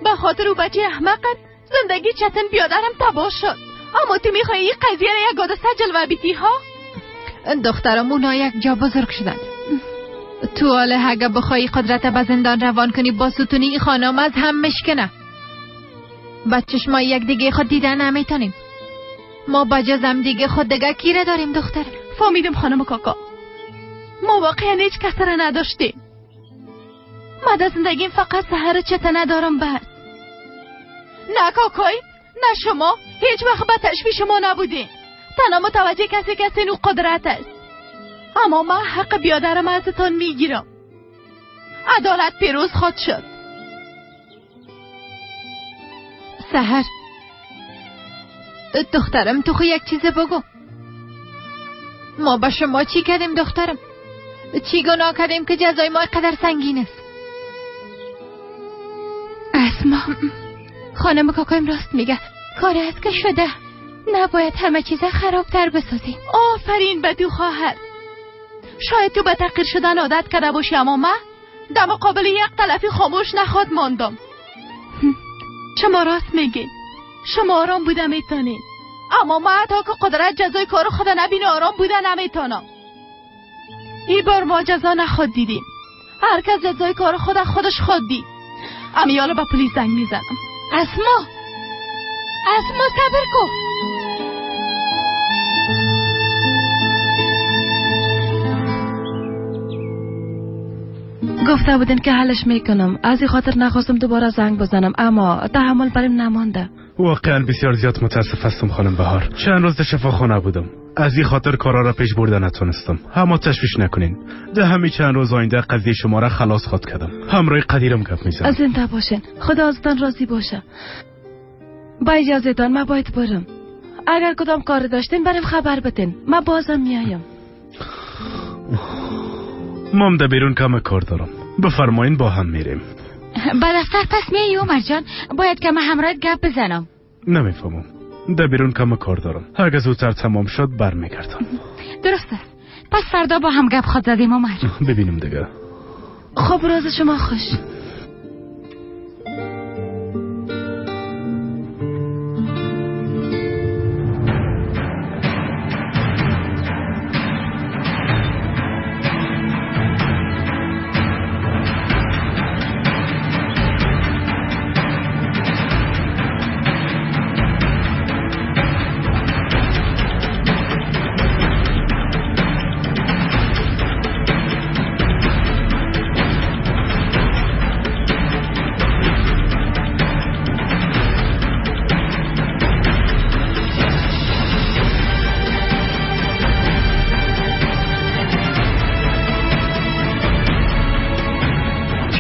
به خاطر او بچه احمقت زندگی چتن بیادرم تباه شد. اما تو میخوایی این قضیه را یک حادثه جلوه بیتی ها؟ دخترم اونا یک جا بزرگ شدن. تو حالا اگه بخوایی قدرت به زندان روان کنی با ستونی این خانم از هم مشکنه. با چشمای یک دیگه خود دیدن نمیتونیم. ما با جزم دیگه خود دیگه کی داریم دختر؟ فهمیدم خانم کاکا، ما واقعا هیچ کس را نداشتیم. ما در زندگیم فقط سحر چته ندارم بس. نه کاکای نه شما هیچ وقت به تشویش ما نبودین. تنها متوجه کسی که نو قدرت است. اما من حق بیادرم ازتان میگیرم. عدالت پیروز خود شد. سحر دخترم تو خو یک چیز بگو. ما با شما چی کردیم دخترم؟ چی گناه کردیم که جزای ما قدر سنگین است؟ اسما خانم کاکایم راست میگه، کار است که شده. نباید همه چیز خرابتر بسازیم. آفرین به تو خواهر. شاید تو به تغییر شدن عادت کرده باشی، اما من در مقابل یک تلفی خاموش نخواد ماندم. شما راست میگین، شما آرام بوده میتونین، اما من تا که قدرت جزای کار خود نبینه آرام بوده نمیتونم. این بار ما جزا نخواد دیدیم. هر کس جزای کار خود خودش خود دید. اما یالا به پلیس زنگ میزنم. اسما اسما صبر کن. گفته بودین که حلش میکنم، از این خاطر نخواستم دوباره زنگ بزنم، اما تحمل بریم نمانده. واقعا بسیار زیاد متاسف هستم خانم بهار. چند روز در شفاخانه بودم، از این خاطر کارا را پیش برده نتونستم. اما تشویش نکنین، در همین چند روز آینده قضیه شما را خلاص خواد کردم. همراه قدیرم گپ میزنم. زنده باشین، خدا ازتان راضی باشه. با اجازهتان من باید برم. اگر کدام کار داشتین بریم خبر بدین، من بازم میایم. Мам дар берун каме кор дорам. Бифармоин бо ҳам мерем. Ба дафтар пас меоӣ Умар ҷон? Бояд каме ҳамроҳат гап бизанам. Намефаҳмам. Дар берун каме кор дорам. Агар зудтар тамом шуд бармегардам. Дуруст аст. Пас фардо бо ҳам гап ход задем Умар. Бибинем дига. Хуб, рӯзи шумо хуш.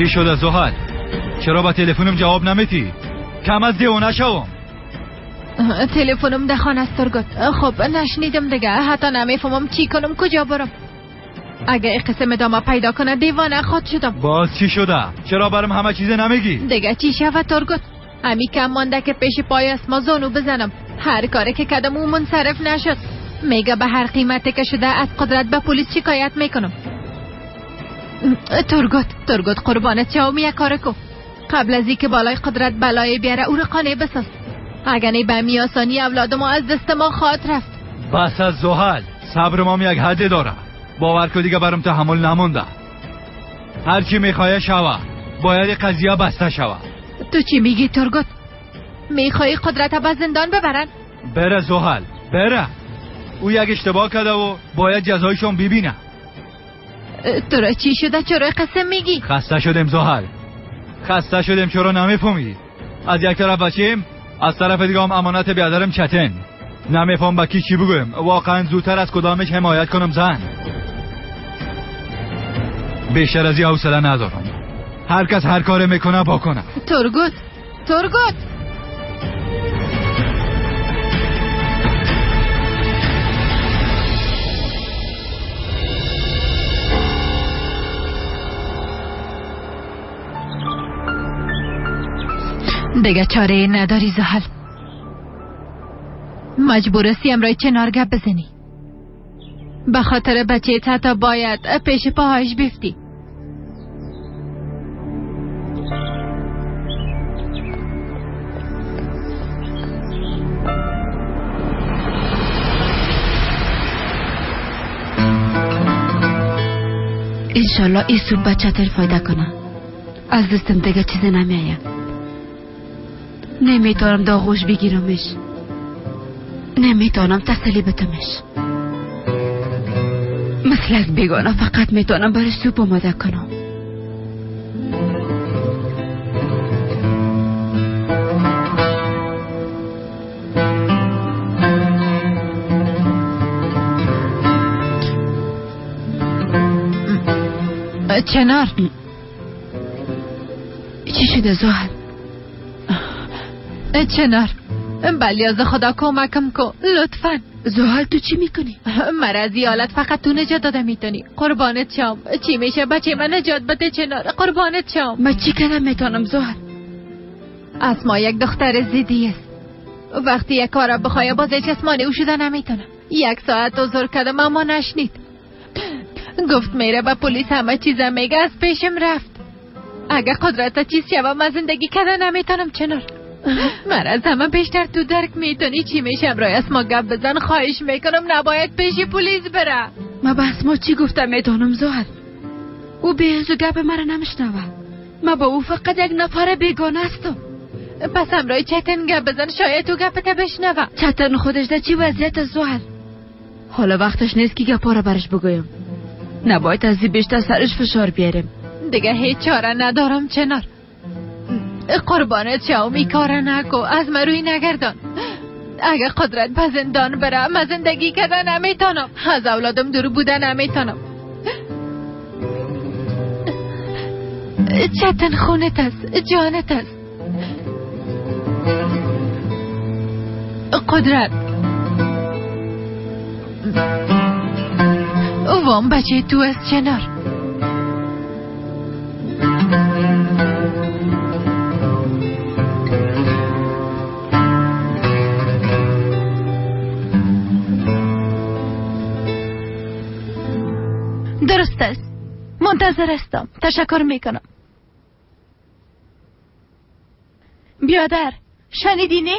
چی شده زحل؟ چرا با تلفنم جواب نمیدی؟ کم از دیوانه شوم. تلفنم در خانه است ترگوت. خب نشنیدم دیگه، حتی نمیفهمم چی کنم، کجا برم. اگه این قسم ادامه پیدا کنه دیوانه خود شدم. باز چی شده؟ چرا برم همه چیز نمیگی؟ دیگه چی شود ترگوت؟ همی کم مانده که پیش پای اسما زانو بزنم. هر کاری که کدم او منصرف نشد. میگه به هر قیمتی که شده از قدرت به پلیس شکایت میکنم. ترگوت، ترگوت قربانت شوم، یک کار کو. قبل از اینکه بالای قدرت بلای بیاره او رو قانع بساز. اگر نه به می آسانی اولاد ما از دست ما خواهد رفت. بس از زحل، صبر ما یک حد داره. باور کو دیگه برم تحمل نمونده. هر چی میخواه شوه، باید قضیه بسته شوه. تو چی میگی ترگوت؟ میخوای قدرت به زندان ببرن؟ بره زحل، بره. او یک اشتباه کرده و باید جزایشون ببینه. تو را چی شده؟ چرا قسم میگی؟ خسته شدیم زحل، خسته شدیم. چرا نمیفهمی؟ از یک طرف بچیم، از طرف دیگه هم امانت بیادرم چتن. نمیفهم با کی چی بگویم. واقعا زودتر از کدامش حمایت کنم زن. بیشتر از این حوصله ندارم. هر کس هر کار میکنه با کنه. ترگوت، ترگوت. دیگه چاره نداری زحل. مجبور هستی امرای چنار گپ بزنی. به خاطر بچه حتی باید پیش پاهایش بیفتی. انشالله این سوپ بچه تر فایده کنه. از دستم دیگه چیزی نمیآید. نمیتونم داغوش بگیرمش، نمیتونم تسلی بدمش. مثل یک بیگانه فقط میتونم برای سوپ آماده کنم. چنار، چی شده زحل؟ چنار، بلیاز خدا کمکم کو لطفا. زحل تو چی میکنی؟ مرا از حالت فقط تو نجات داده میتونی. قربانت شم. چی میشه بچه من نجات بده چنار، قربانت شم. من چی کردم میتونم زحل؟ اسما یک دختر زیدی است. وقتی یک کار بخواه باز چسمانی او شده نمیتونم. یک ساعت عذر کردم اما نشنید. گفت میره به پلیس همه چیزم میگه، از پیشم رفت. اگه قدرت چیز شوه من زندگی کردن نمیتونم چنار. من از همه بیشتر تو درک میتونی چی میشم. رای اسما گپ بزن، خواهش میکنم. نباید پیش پلیس بره. ما به اسما چی گفتم میتونم زحل؟ او به گپ مرا نمیشنوه. ما با او فقط یک نفر بیگانه هستم. پس همراه چتن گپ بزن، شاید تو گپت بشنوه. چتن خودش در چی وضعیت است زحل؟ حالا وقتش نیست که گپا را برش بگویم. نباید از این بیشتر سرش فشار بیاریم. دیگه هیچ چاره ندارم چنار. قربانت شوم، این کار نکو، از من روی نگردان. اگه قدرت به زندان بره من زندگی کردن نمیتونم. از اولادم دور بودن نمیتونم. چتن خونت است، جانت است. قدرت، Вам бачаи ту аст, Чанор. درست است. منتظر هستم. تشکر میکنم. بیادر، شنیدی نه؟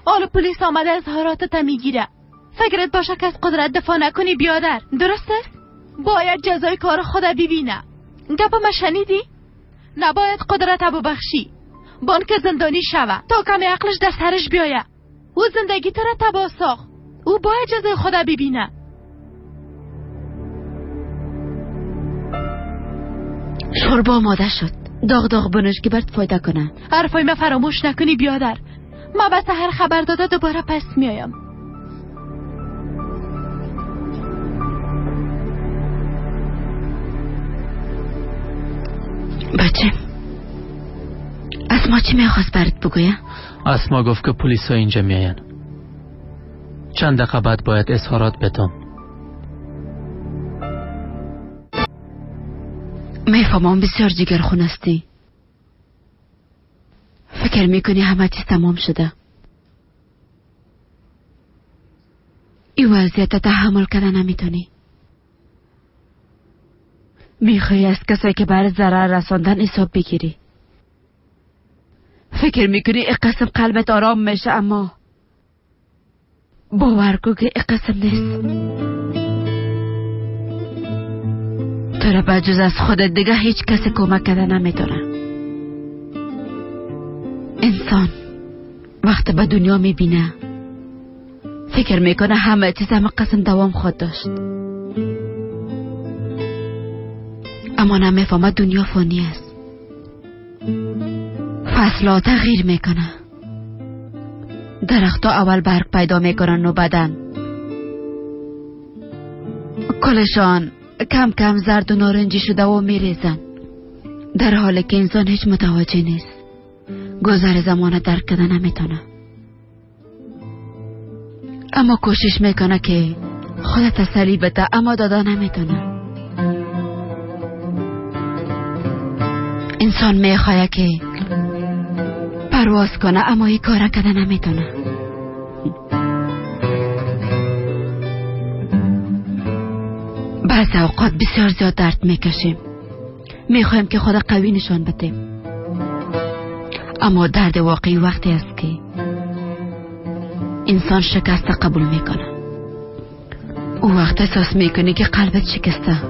حالا پلیس آمده اظهاراتت میگیره. فکرت باشه که از قدرت دفاع نکنی بیادر. درست است؟ باید جزای کار خود ببینه. گپ ما شنیدی؟ نباید قدرت ببخشی. بانک زندانی شوه تا کمی عقلش در سرش بیایه. او زندگی تو را تباه ساخت. او باید جزای خود ببینه. شوربا آماده شد. داغ داغ بنوش که برات فایده کنه. حرفای ما فراموش نکنی بیادر. ما به سحر خبر داده دوباره پس میایم. بچه، اسما چی میخواست برات بگویه؟ اسما گفت که پلیس ها اینجا میاین. چند دقیقه بعد باید اظهارات بدم. میفهمم بسیار جگرخون هستی. فکر میکنی همه چیز تمام شده. این وضعیت تحمل کرده نمیتونی. میخوای از کسایی که بر ضرر رساندن حساب بگیری. فکر میکنی این قسم قلبت آرام میشه، اما باور کن که این قسم نیست. تو را به جز از خودت دیگه هیچ کسی کمک کرده نمیتونه. انسان وقتی به دنیا میبینه فکر میکنه همه چیز همه قسم دوام خود داشت، اما نمیفهمد دنیا فانی است. فصلها تغییر میکنه. درختها اول برگ پیدا میکنن و بدن کلشان کم کم زرد و نارنجی شده و میریزن، در حالی که انسان هیچ متوجه نیست. گذر زمان درک کرده نمیتونه، اما کوشش میکنه که خود تسلی بده، اما دادا نمیتونه. انسان میخواد که پرواز کنه، اما این کار کرده نمیتونه. بعض اوقات بسیار زیاد درد میکشیم، میخوایم که خود قوی نشان بدیم، اما درد واقعی وقتی است که انسان شکست قبول میکنه. او وقت احساس میکنی که قلبت شکسته،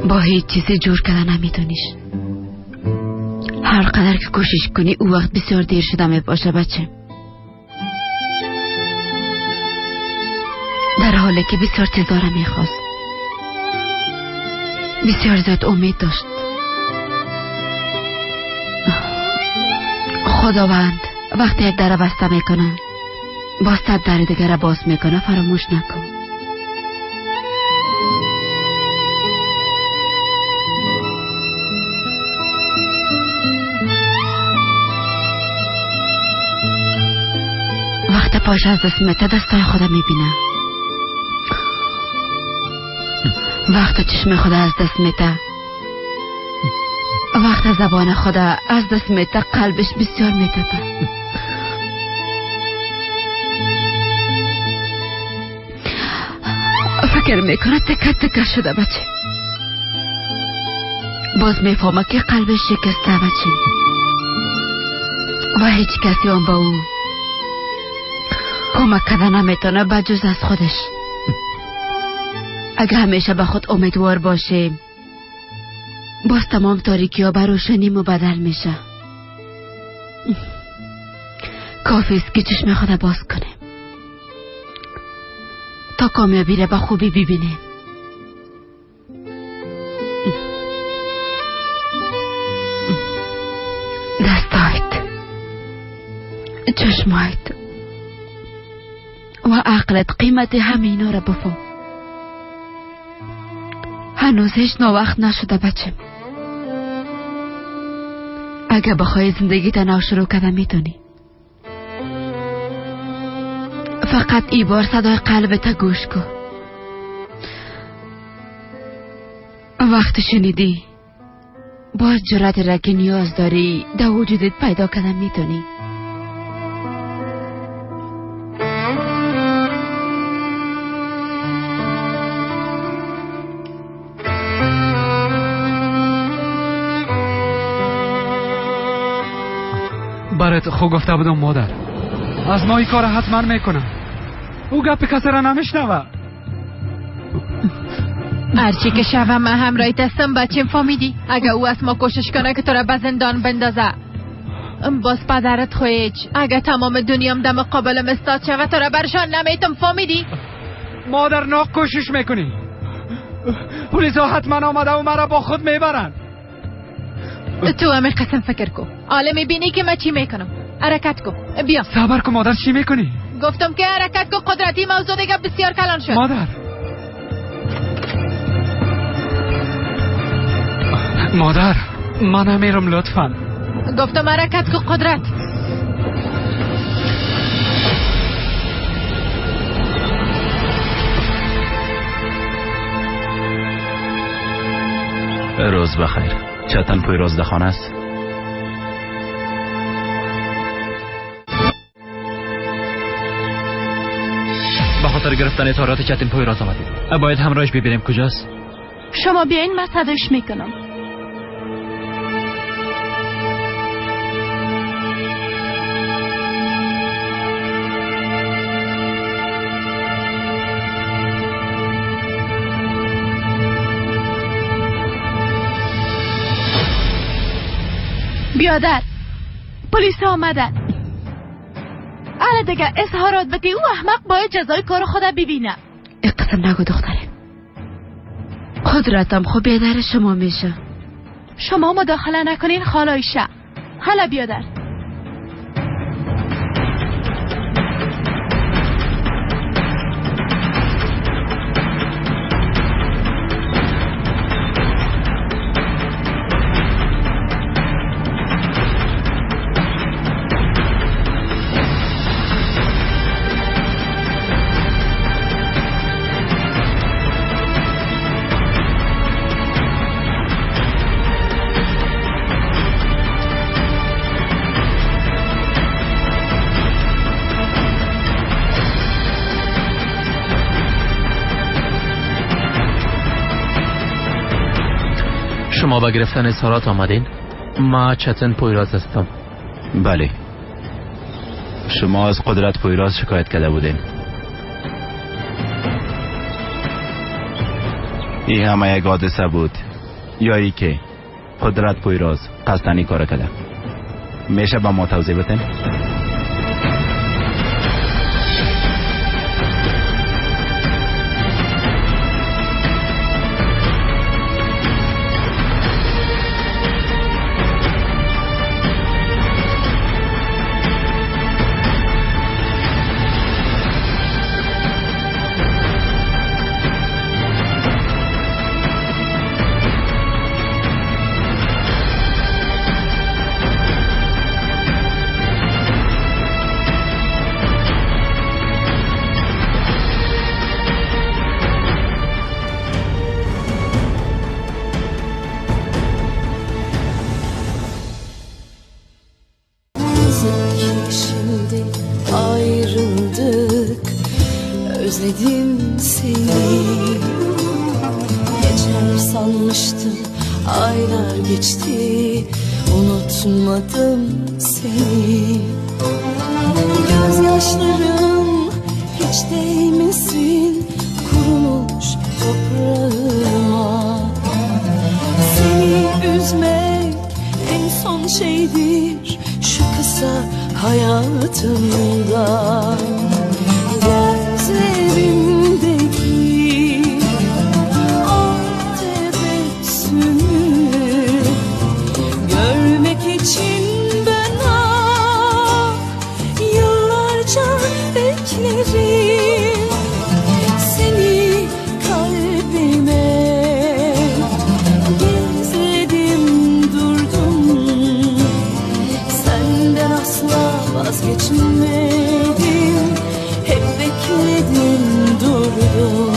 با هیچ چیزی جور کردن نمیتونیش. هر قدر که کوشش کنی او وقت بسیار دیر شده میباشه بچه، در حالی که بسیار چیزا را میخواست، بسیار زیاد امید داشت. خداوند وقتی یک در بسته میکنه باز صد در دیگر باز میکنه. فراموش نکن. وقت پاش از دست میته دستای خدا میبینه، وقت چشم خدا از دست میته، وقت زبان خدا از دست میته، قلبش بسیار میتپه. فکر میکنه تکه تکه شده بچه، باز میفهمه که قلبش شکسته بچه و هیچ کسی آن با او کمک کرده نمیتونه بجز از خودش. اگه همیشه به خود امیدوار باشیم باز تمام تاریکی ها به روشنی مبدل میشه. کافی است که چشم خود باز کنیم تا کامیابی را به خوبی ببینیم. دستایت، چشمایت و عقلت قیمت همه اینا را بفهم. هنوز هیچ ناوقت نشده بچه. اگه بخوای زندگی تنها شروع کرده میتونی. فقط ای بار صدای قلبت گوش کن. وقتی شنیدی باز جرأت را که نیاز داری در وجودت پیدا کردن میتونی. برات خو گفته بودم مادر، از ما این کار حتما میکنم. او گپ کسی را نمیشنوه. هرچی که شوم من همراهیت هستم بچیم، فهمیدی؟ اگه او از ما کوشش کنه که تو را به زندان بندازه، باز پدرت خو هیچ. اگه تمام دنیام دم قابلم استاد شوه تو را برشان نمیتم، فهمیدی؟ مادر ناق کوشش میکنی. پلیس ها حتما آمده و مرا با خود میبرن. تو همه قسم فکر کن. حالا میبینی که من چی میکنم. حرکت کن، بیا. صبر کن مادر، چی میکنی؟ گفتم که حرکت کن قدرتی، موضوع دیگه بسیار کلان شد. مادر مادر من نمیرم لطفا. گفتم حرکت کن قدرت. روز بخیر. چتن پویراز در خانه است؟ به خاطر گرفتن اظهارات چتن پویراز آمدیم. باید همراهش ببینیم کجاست. شما بیاین من صداش میکنم. بیادر، پلیس آمدن. آره دیگه اظهارات بده. او احمق باید جزای کار خود ببینه. اقسم نگو دختره. قدرتم خب بیادر شما میشه. شما مداخله نکنین خالایشه. حالا بیادر. شما با گرفتن اظهارات آمدین؟ ما چتن پویراز هستم. بله، شما از قدرت پویراز شکایت کرده بودین. این همه یک حادثه بود یا ای که قدرت پویراز قصداً این کار کرده؟ میشه با ما توضیح بدین؟ Özledim seni. Geçer sanmıştım, aylar geçti, unutmadım seni. Gözyaşlarım hiç değmesin kurumuş toprağıma. Seni üzmek en son şeydir şu kısa hayatımda. Gözlerimdeki o tebessümü görmek için ben yıllarca beklerim. Seni kalbime gizledim durdum, senden asla vazgeçmedim. Hep Durdum.